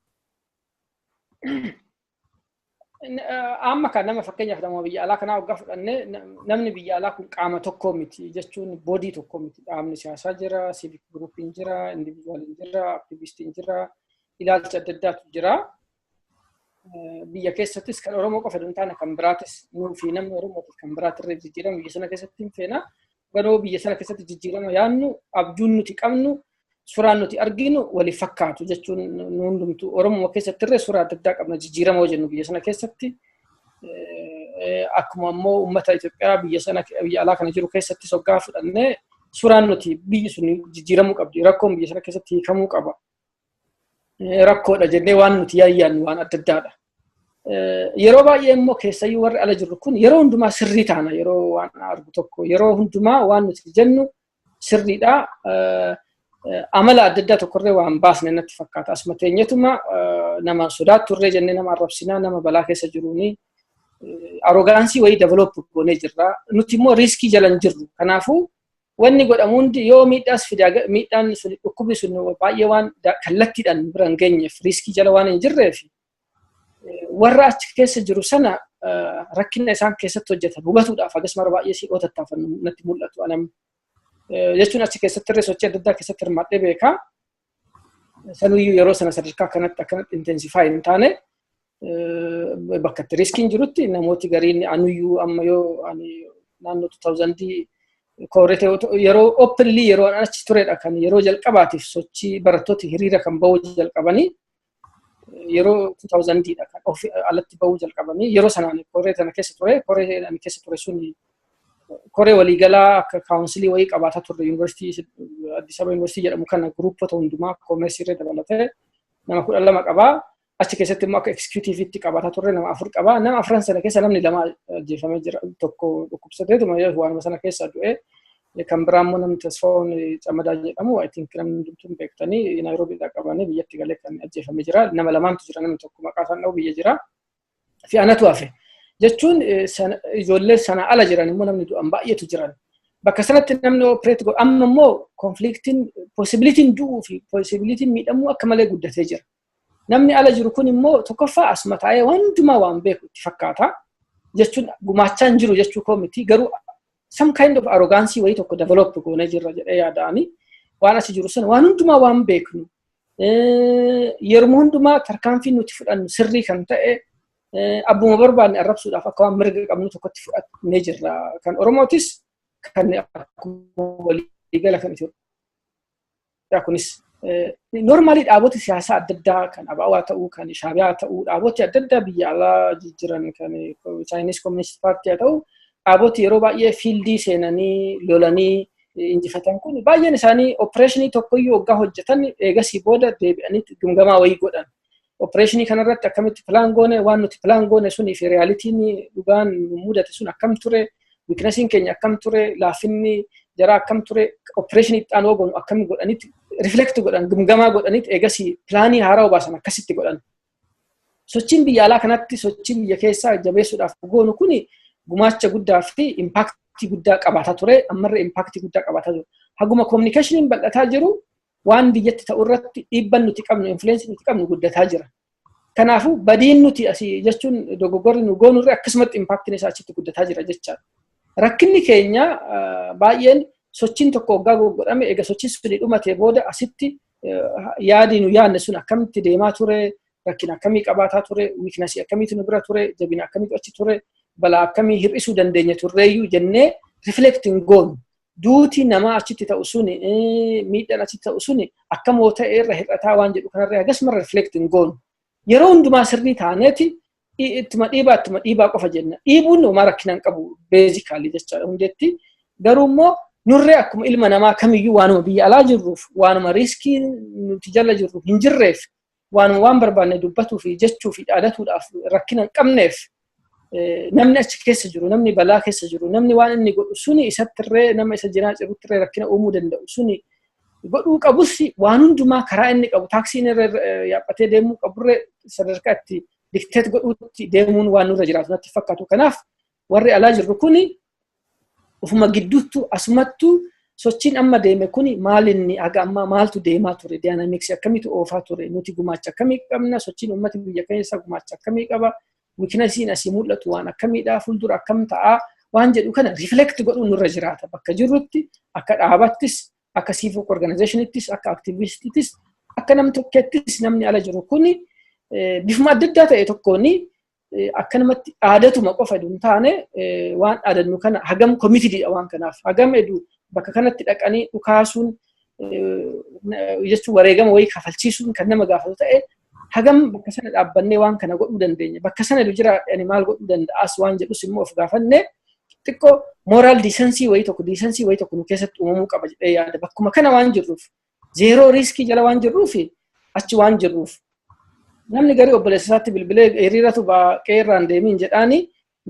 Amma kan nama fakkeenyaaf nama biyya alaa kanaa waggaa fudhannee, namni biyya alaa kun qaama tokko miti jechuun body tokko miti. Dhaabni siyaasaa jira, civic groupiin jira, individualiin jira, activistiin jira, ilaalcha adda addaatu jira. Biyya keessattis kan Oromoo qofa hin taane kan biraatis, nuu fi namni Oromootiif kan biraatirree jijjiirama biyya sana keessatti hin feena. Garuu biyya sana keessatti jijjiirama yaadnu, abjuun nuti qabnu, suuraan nuti arginu waliif fakkaatu jechuun, nu hundumtu Oromoo keessattirree suuraa adda addaa qabna. Jijjiirama jennu biyya sana keessatti, akkuma ammoo uummata Itoophiyaa biyya sana, biyya alaa kana jiru keessatti soggaa fudhannee, suuraan nuti biyyi sun jijjiiramuu qabdi, rakkoon biyya sana keessatti hiikamuu qaba, rakkoodha jennee waan nuti yaayyaannu waan adda addaadha. Yeroo baay'ee immoo keessayyuu warri ala jirru kun yeroo hundumaa sirrii taana. Yeroo waan argu tokko, yeroo hundumaa waan nuti jennu sirriidha. Amala adda addaa tokkorree waan baasne natti fakkaata. Asuma teenyetuma nama sodaatturree jennee nama arrabsinaa, nama balaa keessa jiruuni arrogance wayii develop goonee jirra. Nuti immoo risk jala hin jirru. Kanaafuu wanni godhamu hundi yoo miidhaas fide, miidhaan sun, dhukkubni sun baay'ee waan kallattiidhaan bira hin geenyeef, risk jala waan hin jirreef, warra achi keessa jiru sana rakkina isaan keessatti hojjetan hubatuudhaaf akkasuma baay'ee si'oo tattaafannu natti mul'atu. Anam jechuun achi keessatti irree sochii adda addaa keessatti hirmaadhee beekaa. Sanuyyuu yeroo sana sadarkaa akkanatti akkanatti intensify hin taane, bakka itti riskiin jirutti namooti gariin, anuyyuu amma yoo ani naannoo 2000 koorete yeroo openly yeroo achi turedha kan yeroo jalqabaatiif sochii barattooti hiriira kan bahuu jalqabanii, yeroo 2000dha kan of alatti bahuu jalqabanii. Yeroo sanaan koree tana keessa ture. Koree ani keessa ture sun koree waliigalaa akka council wayii qabaataa turre. Yuunivarsiitii Addis Ababa Yuunivarsiitii jedhamu kana groupoota hundumaa commerce irra dabalatee nama 12 qabaa. Achi keessatti immoo akka executiveitti qabaataa turre, nama afur qabaa. Nama afran sana keessa namni lama ajjeefamee jira. Tokko dhukkubsateetuma waanuma sana keessa du'e. Kan biraa immoo namni Tasfaa'uun Camadaa jedhamu, I think namni hundumtuu beektanii, Naayiroobiidhaa qabanii biyyatti galee kan ajjeefamee jira. Nama lamaantu jira, namni tokko maqaa isaan dha'u biyya jira. Fi anatu hafe. Jechuun ijoollee sana ala jiran immoo namni du'an baay'eetu jiran. Bakka sanatti namni operate godhu, amma immoo conflictiin, possibilityn du'uu fi possibilityn miidhamuu akka malee guddatee jira. Namni ala jiru kun immoo tokkoffaa asuma taa'ee hundumaa waan beeku itti fakkaata. Jechuun gumaachaa hin jiru jechuu koo miti, garuu some kind of arrogance wayii tokko develop goonee jirra jedhee yaada'anii, waan asi jiru sana waan hundumaa waan beeknu, yeroo hundumaa tarkaanfii nuti fudhannu sirrii kan ta'e, abbuma barbaanne arrabsuudhaaf akka waan mirga qabnu tokkotti fudhannee jirra. Kan Oromootis kan akkuma waliigala kan Itoophiyaa kunis normally dhaabota siyaasaa adda addaa kan ABO ta'uu, kan Shaabiyaa ta'uu, dhaaboti adda addaa biyya alaa jiran, kan Chinese Communist Party haa ta'uu, dhaaboti yeroo baay'ee field seenanii lolanii injifatan kun baay'een isaanii operation tokkoyyuu waggaa hojjetan eegasii booda deebi'anii gumgamaa wayii godhan. Operation kanarratti akkamitti plan goone, waan nuti plan goone sunii fi realityn dhugaan mudate sun akkam ture, weaknessiin keenya akkam ture, laafinni jaraa akkam ture, operation itti aanu goonu akkam godhanitti reflect godhan, gumgamaa godhanitti eegasii plan haaraa baasan akkasitti godhan. Sochiin biyya alaa kanatti sochii biyya keessaa jabeessuudhaaf goonu kuni gumaacha guddaa fi impact guddaa qabaataa ture, ammarra impact guddaa qabaataa jiru. Haguma communicationiin bal'ataa jiru, waan biyyatti ta'u irratti dhiibban nuti qabnu, influence nuti qabnu guddataa jira. Kanaafuu badiin nuti asii jechuun dogoggorri nu goonurre akkasumatti impactiin isaa achitti guddataa jira jechaadha. Rakkinni keenya baay'een sochiin tokko waggaa godhame, egaa sochiin suni dhumatee booda asitti yaadi nu yaadne sun akkamitti deemaa ture, rakkina akkamii qabaataa ture, weakness akkamiitu nu bira ture, jabina akkamiitu achi ture, balaa akkamii hir'isuu dandeenya turreeyyuu jennee reflect hin goonu. Duuti namaa achitti ta'u suni, miidhaan achitti ta'u suni akkamoo ta'e irra hir'ataa waan jedhu kanarra akkasuma reflect hin goonu. Yeroo hundumaa sirrii taaneeti ittuma dhiibaa, ittuma dhiibaa qofa jenna. Dhiibuun homaa rakkina hin qabu basically jechaadha hundeetti. Garuu immoo nurree akkuma ilma namaa kamiyyuu waanuma biyya alaa jirruuf, waanuma risk nuti jala jirru hin jirreef, waanuma waan barbaanne dubbatuu fi jechuu fi dhaadatuudhaaf rakkina hin qabneef, namni achi keessa jiru, namni balaa keessa jiru, namni waan inni godhu suni isattirree, nama isa jiraa jiruttirree rakkina uumuu danda'u suni godhuu qabus, waan hundumaa karaa inni qabu, taaksiin irra yaabbatee deemuu qaburree sadarkaa itti dictate godhuutti deemuun waan nurra jiraatu natti fakkaatu. Kanaaf warri alaa jirru kuni ufuma gidduuttu asumattuu sochiin amma deeme kuni maalinni, haga ammaa maaltu deemaa ture, dynamics akkamiitu oofaa ture, nuti gumaacha akkamii qabna, sochiin uummati biyya keessa gumaacha akkamii qaba, weaknessiin asii mul'atu waan akkamiidha, fuuldura akkam ta'aa waan jedhu kana reflect godhuun nurra jiraata. Bakka jirrutti, akka dhaabattis, akka civic organizationittis, akka activistittis, akka nam tokkettis, namni ala jiru kuni Bifuma adda addaa ta'e tokkoon akkanumatti dhaadatuma qofa hin taane, waan dhaadannu kana hagam committed waan kanaaf, hagam edu bakka kanatti dhaqanii dhukaasuun jechuun wareegama wayii kafalchiisuun kan nama gaafatu ta'e, hagam bakka sana dhaabbannee waan kana godhuu dandeenya, bakka sana edu jira ani maal godhuu danda'as waan jedhus immoo of gaafanne, xiqqoo moral decency wayii tokko, decency wayii tokko nu keessatti uumamuu qaba jedhee yaada. Bakkuma kana waan jirruuf, zero risk jala waan jirruuf, achi waan jirruuf, namni garii obboleessa isaatti bilbilee hiriiratu qeerraan deemiin jedhaani,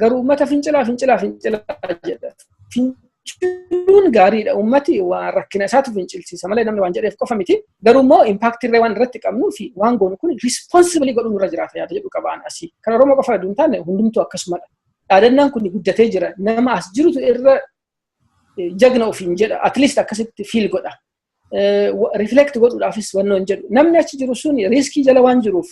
garuu uummata fincilaa, fincilaa, fincilaa jedha. Finciluun gaariidha. Uummati waan rakkina isaatu fincilsiisa malee namni waan jedheef qofa miti. Garuu immoo impact irree waan irratti qabnuu fi waan goonu kun responsibly godhuu nurra jiraata yaada jedhu qabaan asii. Kan Oromoo qofa hedduun taane hundumtuu akkasumadha. Dhaadannaan kun guddatee jira. Nama as jirutu irra jagna ofiin jedha. At least akkasitti feel godha. Reflect godhuudhaafis wannoo hin jedhu. Namni achi jiru sun risk jala waan jiruuf,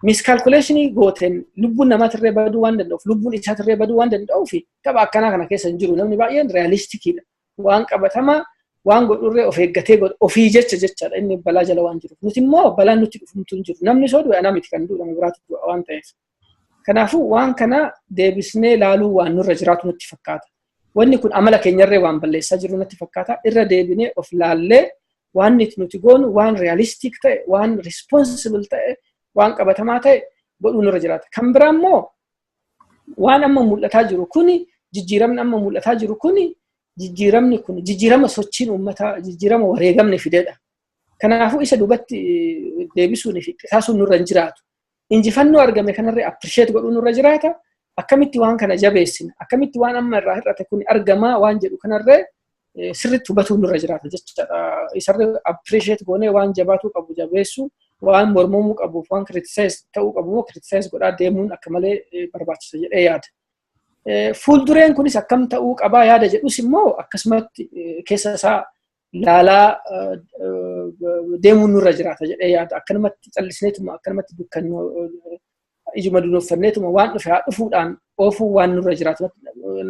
miscalculation gooteen lubbuun namaatirree baduu waan danda'uuf, lubbuun isaatirree baduu waan danda'uuf, tapha akkanaa kana keessa hin jiru. Namni baay'een realisticiidha. Waan qabatamaa waan godhurree of eeggatee godha ofii jecha jechaadha, inni balaa jala waan jiruuf. Nuti immoo balaan nutti dhufumtu hin jiru. Namni soo du'e anaa miti kan du'u, nama biraatu du'a waan ta'eef. Kanaafuu waan kana deebisnee laaluu waan nurra jiraatu natti fakkaata. Wanni kun amala keenyarree waan balleessaa jiru natti fakkaata. Irra deebinee of laallee waan nuti goonu waan realistic ta'e, waan responsible ta'e, waan qabatamaa ta'e godhuu nurra jiraata. Kan biraa immoo waan amma mul'ataa jiru kuni, jijjiiramni amma mul'ataa jiru kuni, jijjiiramni kun jijjiirama sochiin uummataa, jijjiirama wareegamni fidedha. Kanaafuu isa duubatti deebisuun fi qisaasuun nurra hin jiraatu. Injifannoo argame kanarree appreciate godhuu nurra jiraata. Akkamitti waan kana jabeessina? Akkamitti waan amma irraa hir'ate kun argamaa waan jedhu kanarree sirriitti hubatuu nurra jiraata jechaadha. Isarree appreciate goonee waan jabaatuu qabu jabeessuu, waan mormamuu qabuuf, waan criticize ta'uu qabu immoo criticize godhaa deemuun akka malee barbaachisa jedhee yaada. Fuuldureen kunis akkam ta'uu qabaa yaada jedhus immoo akkasumatti keessa isaa laalaa deemuun nurra jiraata jedhee yaada. Akkanumatti callisneetuma, akkanumatti dukkannoo ijuma dunuuffanneetuma waan dhufe haa dhufuudhaan oofuu waan nurra jiraatu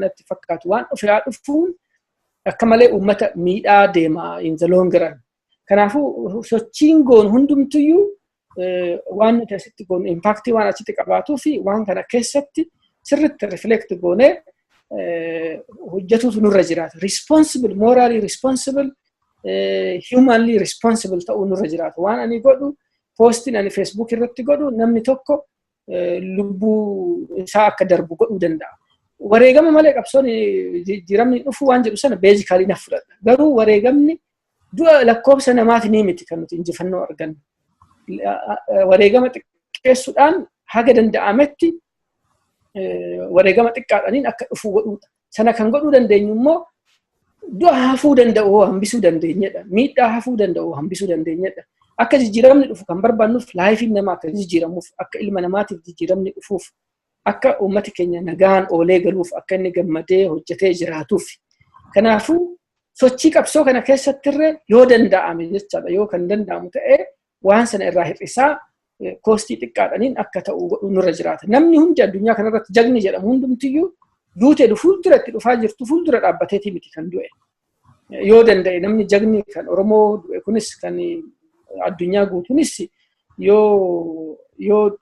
natti fakkaatu. Waan dhufe haa dhufuun akka malee uummata miidhaa deema in the long run. Kanaafuu sochiin goon hundumtuyyuu waan nuti asitti goonu impact waan achitti qabaatuu fi waan kana keessatti sirriitti reflect goonee hojjetuutu nurra jiraata. Responsible, morally responsible, humanly responsible ta'uu nurra jiraata. Waan ani godhu, postiin ani Facebook irratti godhu, namni tokko lubbuu isaa akka darbu godhuu danda'a. Wareegama malee qabsoon jijjiiramni dhufu waan jedhu sana basically na fudhadha. Garuu wareegamni du'a lakkoofsa namaati ni miti kan nuti injifannoo argannu. Wareegama xiqqeessuudhaan haga danda'ametti wareegama xiqqaadhaaniin akka dhufu godhuudha. Sana kan godhuu dandeenyu immoo du'a hafuu danda'u hambisuu dandeenyedha. Miidhaa hafuu danda'u hambisuu dandeenyedha. Akka jijjiiramni dhufu kan barbaannuuf lifeiin namaa akka jijjiiramuuf, akka ilma namaatiif jijjiiramni dhufuuf, akka uummati keenya nagaan oolee galuuf, akka inni gammadee hojjetee jiraatuuf. Kanaafuu sochii qabsoo kana keessattirree yoo danda'ame jechaadha, yoo kan danda'amu ta'ee, waan sana irraa hir'isaa cost xiqqaadhaniin akka ta'u godhuu nurra jiraata. Namni hundi addunyaa kanarratti jagni jedhamu hundumtiyyuu duutee fuuldura itti dhufaa jirtu fuuldura dhaabbateetii miti kan du'e. Yoo danda'e namni jagni kan Oromoo du'e kunis, kan addunyaa guutuunis, yoo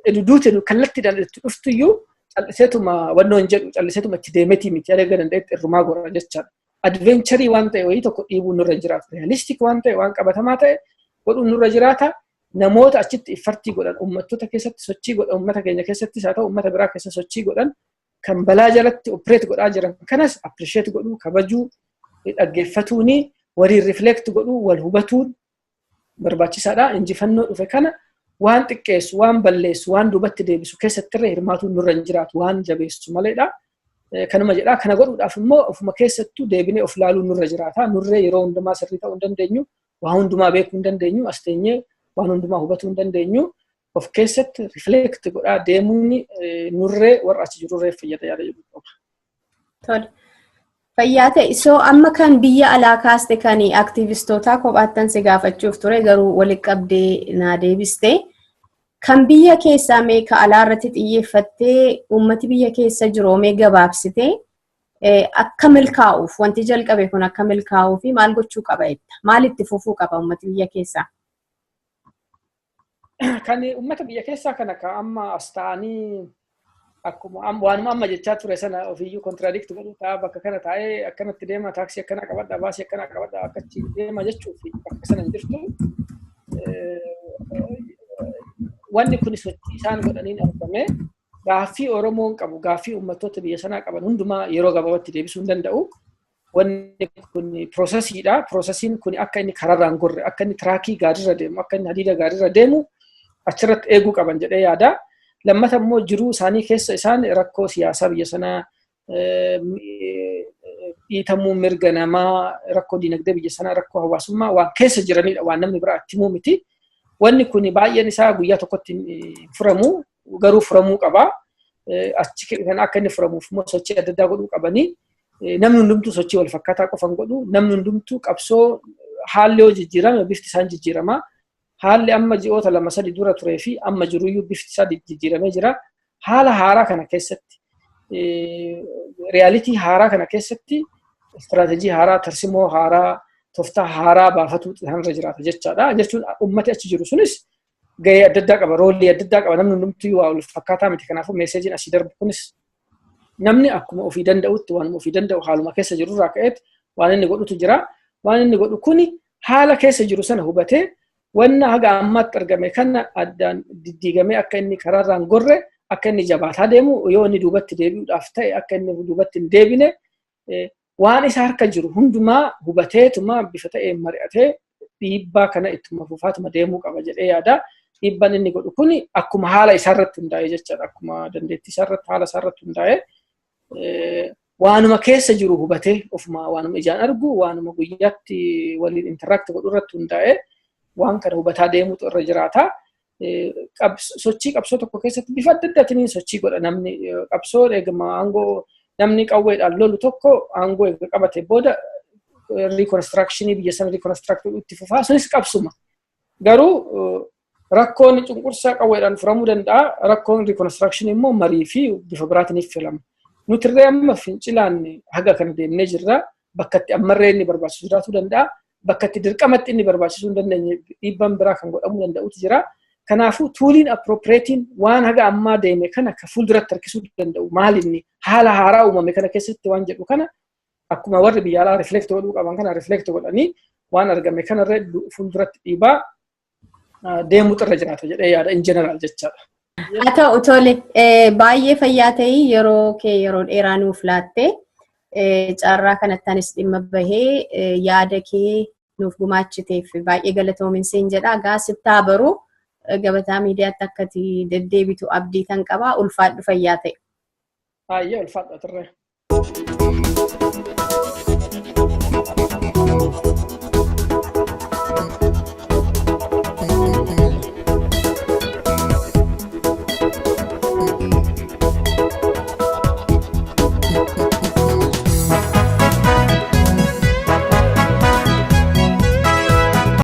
edu duute kallattiidhaan itti dhuftuyyuu calliseetuma wannoo hin jedhu, calliseetuma itti deemetii miti, erga danda'etti irrumaa gora jechaadha. Adventure waan ta'e wayii tokko dhiibuu nurra jiraata. Realistic waan ta'e, waan qabatamaa ta'e godhuun nurra jiraata. Namoota achitti effort godhan, uummattoota keessatti sochii godhan, uummata keenya keessattis haa ta'u uummata biraa keessa sochii godhan, kan balaa jalatti operate godhaa jiran kanas appreciate godhuu, kabajuu, dhaggeeffatuuni, waliin reflect godhuu, wal hubatuun barbaachisaadha. Injifannoo dhufe kana waan xiqqeessu, waan balleessu, waan duubatti deebisu keessattirree hirmaatuun nurra hin jiraatu, waan jabeessu maleedha. Kanuma jedhaa, kana godhuudhaaf immoo ofuma keessattuu deebinee of laaluun nurra jiraata. Nurree yeroo hundumaa sirrii ta'uu hin dandeenyu, waa hundumaa beekuu hin dandeenyu, as teenyee waan hundumaa hubatuu hin dandeenyu. Of keessatti reflect godhaa deemuun nurree warra achi jirurree fayyada yaada jedhu qaba. Tole. Fayyaa ta'e. So amma kan biyya alaa kaaste, kan aktiivistootaa kophaattan si gaafachuuf ture, garuu walitti qabdee naa deebiste. Kan biyya keessaa mee ka alaa irratti xiyyeeffattee, uummati biyya keessa jiru mee gabaabsitee akka milkaa'uuf, wanti jalqabe kun akka milkaa'uuf maal gochuu qaba jetta? Maal itti fufuu qaba uummati biyya keessaa? Kan uummata biyya keessaa kana ka amma as ta'anii akkuma waanuma amma jechaa ture sana ofiiyyuu contradict godhuu ta'a. Bakka kana taa'ee akkanatti deema, taaksii akkana qabadha, baasii akkana qabadha, akkachi deema jechuuf bakka sana hin jirtu. Wanni kun sochii isaan godhaniin argame gaaffii Oromoon qabu, gaaffii uummattoota biyya sanaa qaban hundumaa yeroo gabaabatti deebisuu hin danda'u. Wanni kun processiidha. Processiin kun akka inni karaarraan gorre, akka inni trackii gaariirra deemu, akka inni hadiida gaariirra deemu achirratti eeguu qaban jedhee yaada. Lammata immoo jiruu isaanii keessa isaan rakkoo siyaasaa biyya sanaa, dhiitamuu mirga namaa, rakkoo dinagdee biyya sanaa, rakkoo hawaasummaa waan keessa jiranidha, waan namni biraa itti himuu miti. Wanni kun baay'een isaa guyyaa tokkotti furamu, garuu furamuu qaba. Achi kan akka inni furamuuf immoo sochii adda addaa godhuu qabanii. Namni hundumtuu sochii wal fakkaataa qofan godhu. Namni hundumtuu qabsoo haalli yoo jijjiirame bifti isaan jijjiirama. Haalli amma ji'oota 2-3 dura turee fi amma jiruyyuu bifti isaa jijjiiramee jira. Haala haaraa kana keessatti, reality haaraa kana keessatti istiraatejii haaraa, tarsimoo haaraa, tooftaa haaraa baafatu isaanirra jiraata jechaadha. Jechuun uummati achi jiru sunis gahee adda addaa qaba, roleii adda addaa qaba. Namni hundumtuu waa wal fakkaataa miti. Kanaafuu messageiin asii darbu kunis namni akkuma ofii danda'utti, waanuma ofii danda'u, haaluma keessa jirurraa ka'eet waan inni godhutu jira. Waan inni godhu kuni haala keessa jiru sana hubatee wanna haga ammaatti argame kana addaan diddiigamee akka inni karaarraan gorre, akka inni jabaataa deemu, yoo inni duubatti deebi'uudhaaf ta'e akka inni duubatti hin deebine, waan isa harka jiru hundumaa hubateetuma bifa ta'een mari'atee dhiibbaa kana ittuma fufaatuma deemuu qaba jedhee yaada. Dhiibbaan inni godhu kuni akkuma haala isaarratti hundaa'e jechaadha. Akkuma dandeettii isaarratti, haala isaarratti hundaa'e waanuma keessa jiru hubatee, ofuma waanuma ijaan argu, waanuma guyyaatti waliin interact godhu irratti hundaa'e waan kana hubataa deemutu irra jiraata. Sochii qabsoo tokko keessatti bifa adda addaatiin sochii godha namni. Qabsoo eegama aangoo namni qawweedhaan lolu tokko aangoo eega qabate booda reconstructionii biyya sana reconstruct itti fufaa, sunis qabsuma. Garuu rakkoon cunqursaa qawweedhaan furamuu danda'a. Rakkoon reconstructionii immoo marii fi bifa biraatiin filama. Nuti illee amma fincilaan haga kana deemnee jirra. Bakka itti ammarree inni barbaachisu jiraatuu danda'a. Bakka itti dirqamatti inni barbaachisuu hin dandeenye dhiibbaan biraa kan godhamuu danda'utu jira. Kanaafuu tooliin appropriateiin waan haga ammaa deeme kana ka fuulduratti harkisuu danda'u maal, inni haala haaraa uumame kana keessatti waan jedhu kana, akkuma warri biyya alaa reflect godhuu qaban kana reflect godhanii waan argame kanarra fuulduratti dhiibaa deemuutu irra jiraata jedhee yaada in general jechaadha. Haa ta'u, tole, baay'ee fayyaa ta'ii. Yeroo kee yeroo dheeraa nuuf laatte, carraa kanatti anis dhimma bahee yaada kee nuuf gumaachiteef baay'ee galatoomin siin jedha. Gaasittaa baruu Gabataa Miidiyaatti akkati deddeebitu abdii kan qaba. Ulfaadhu, fayyaa ta'e. Baay'ee ulfaadha turre.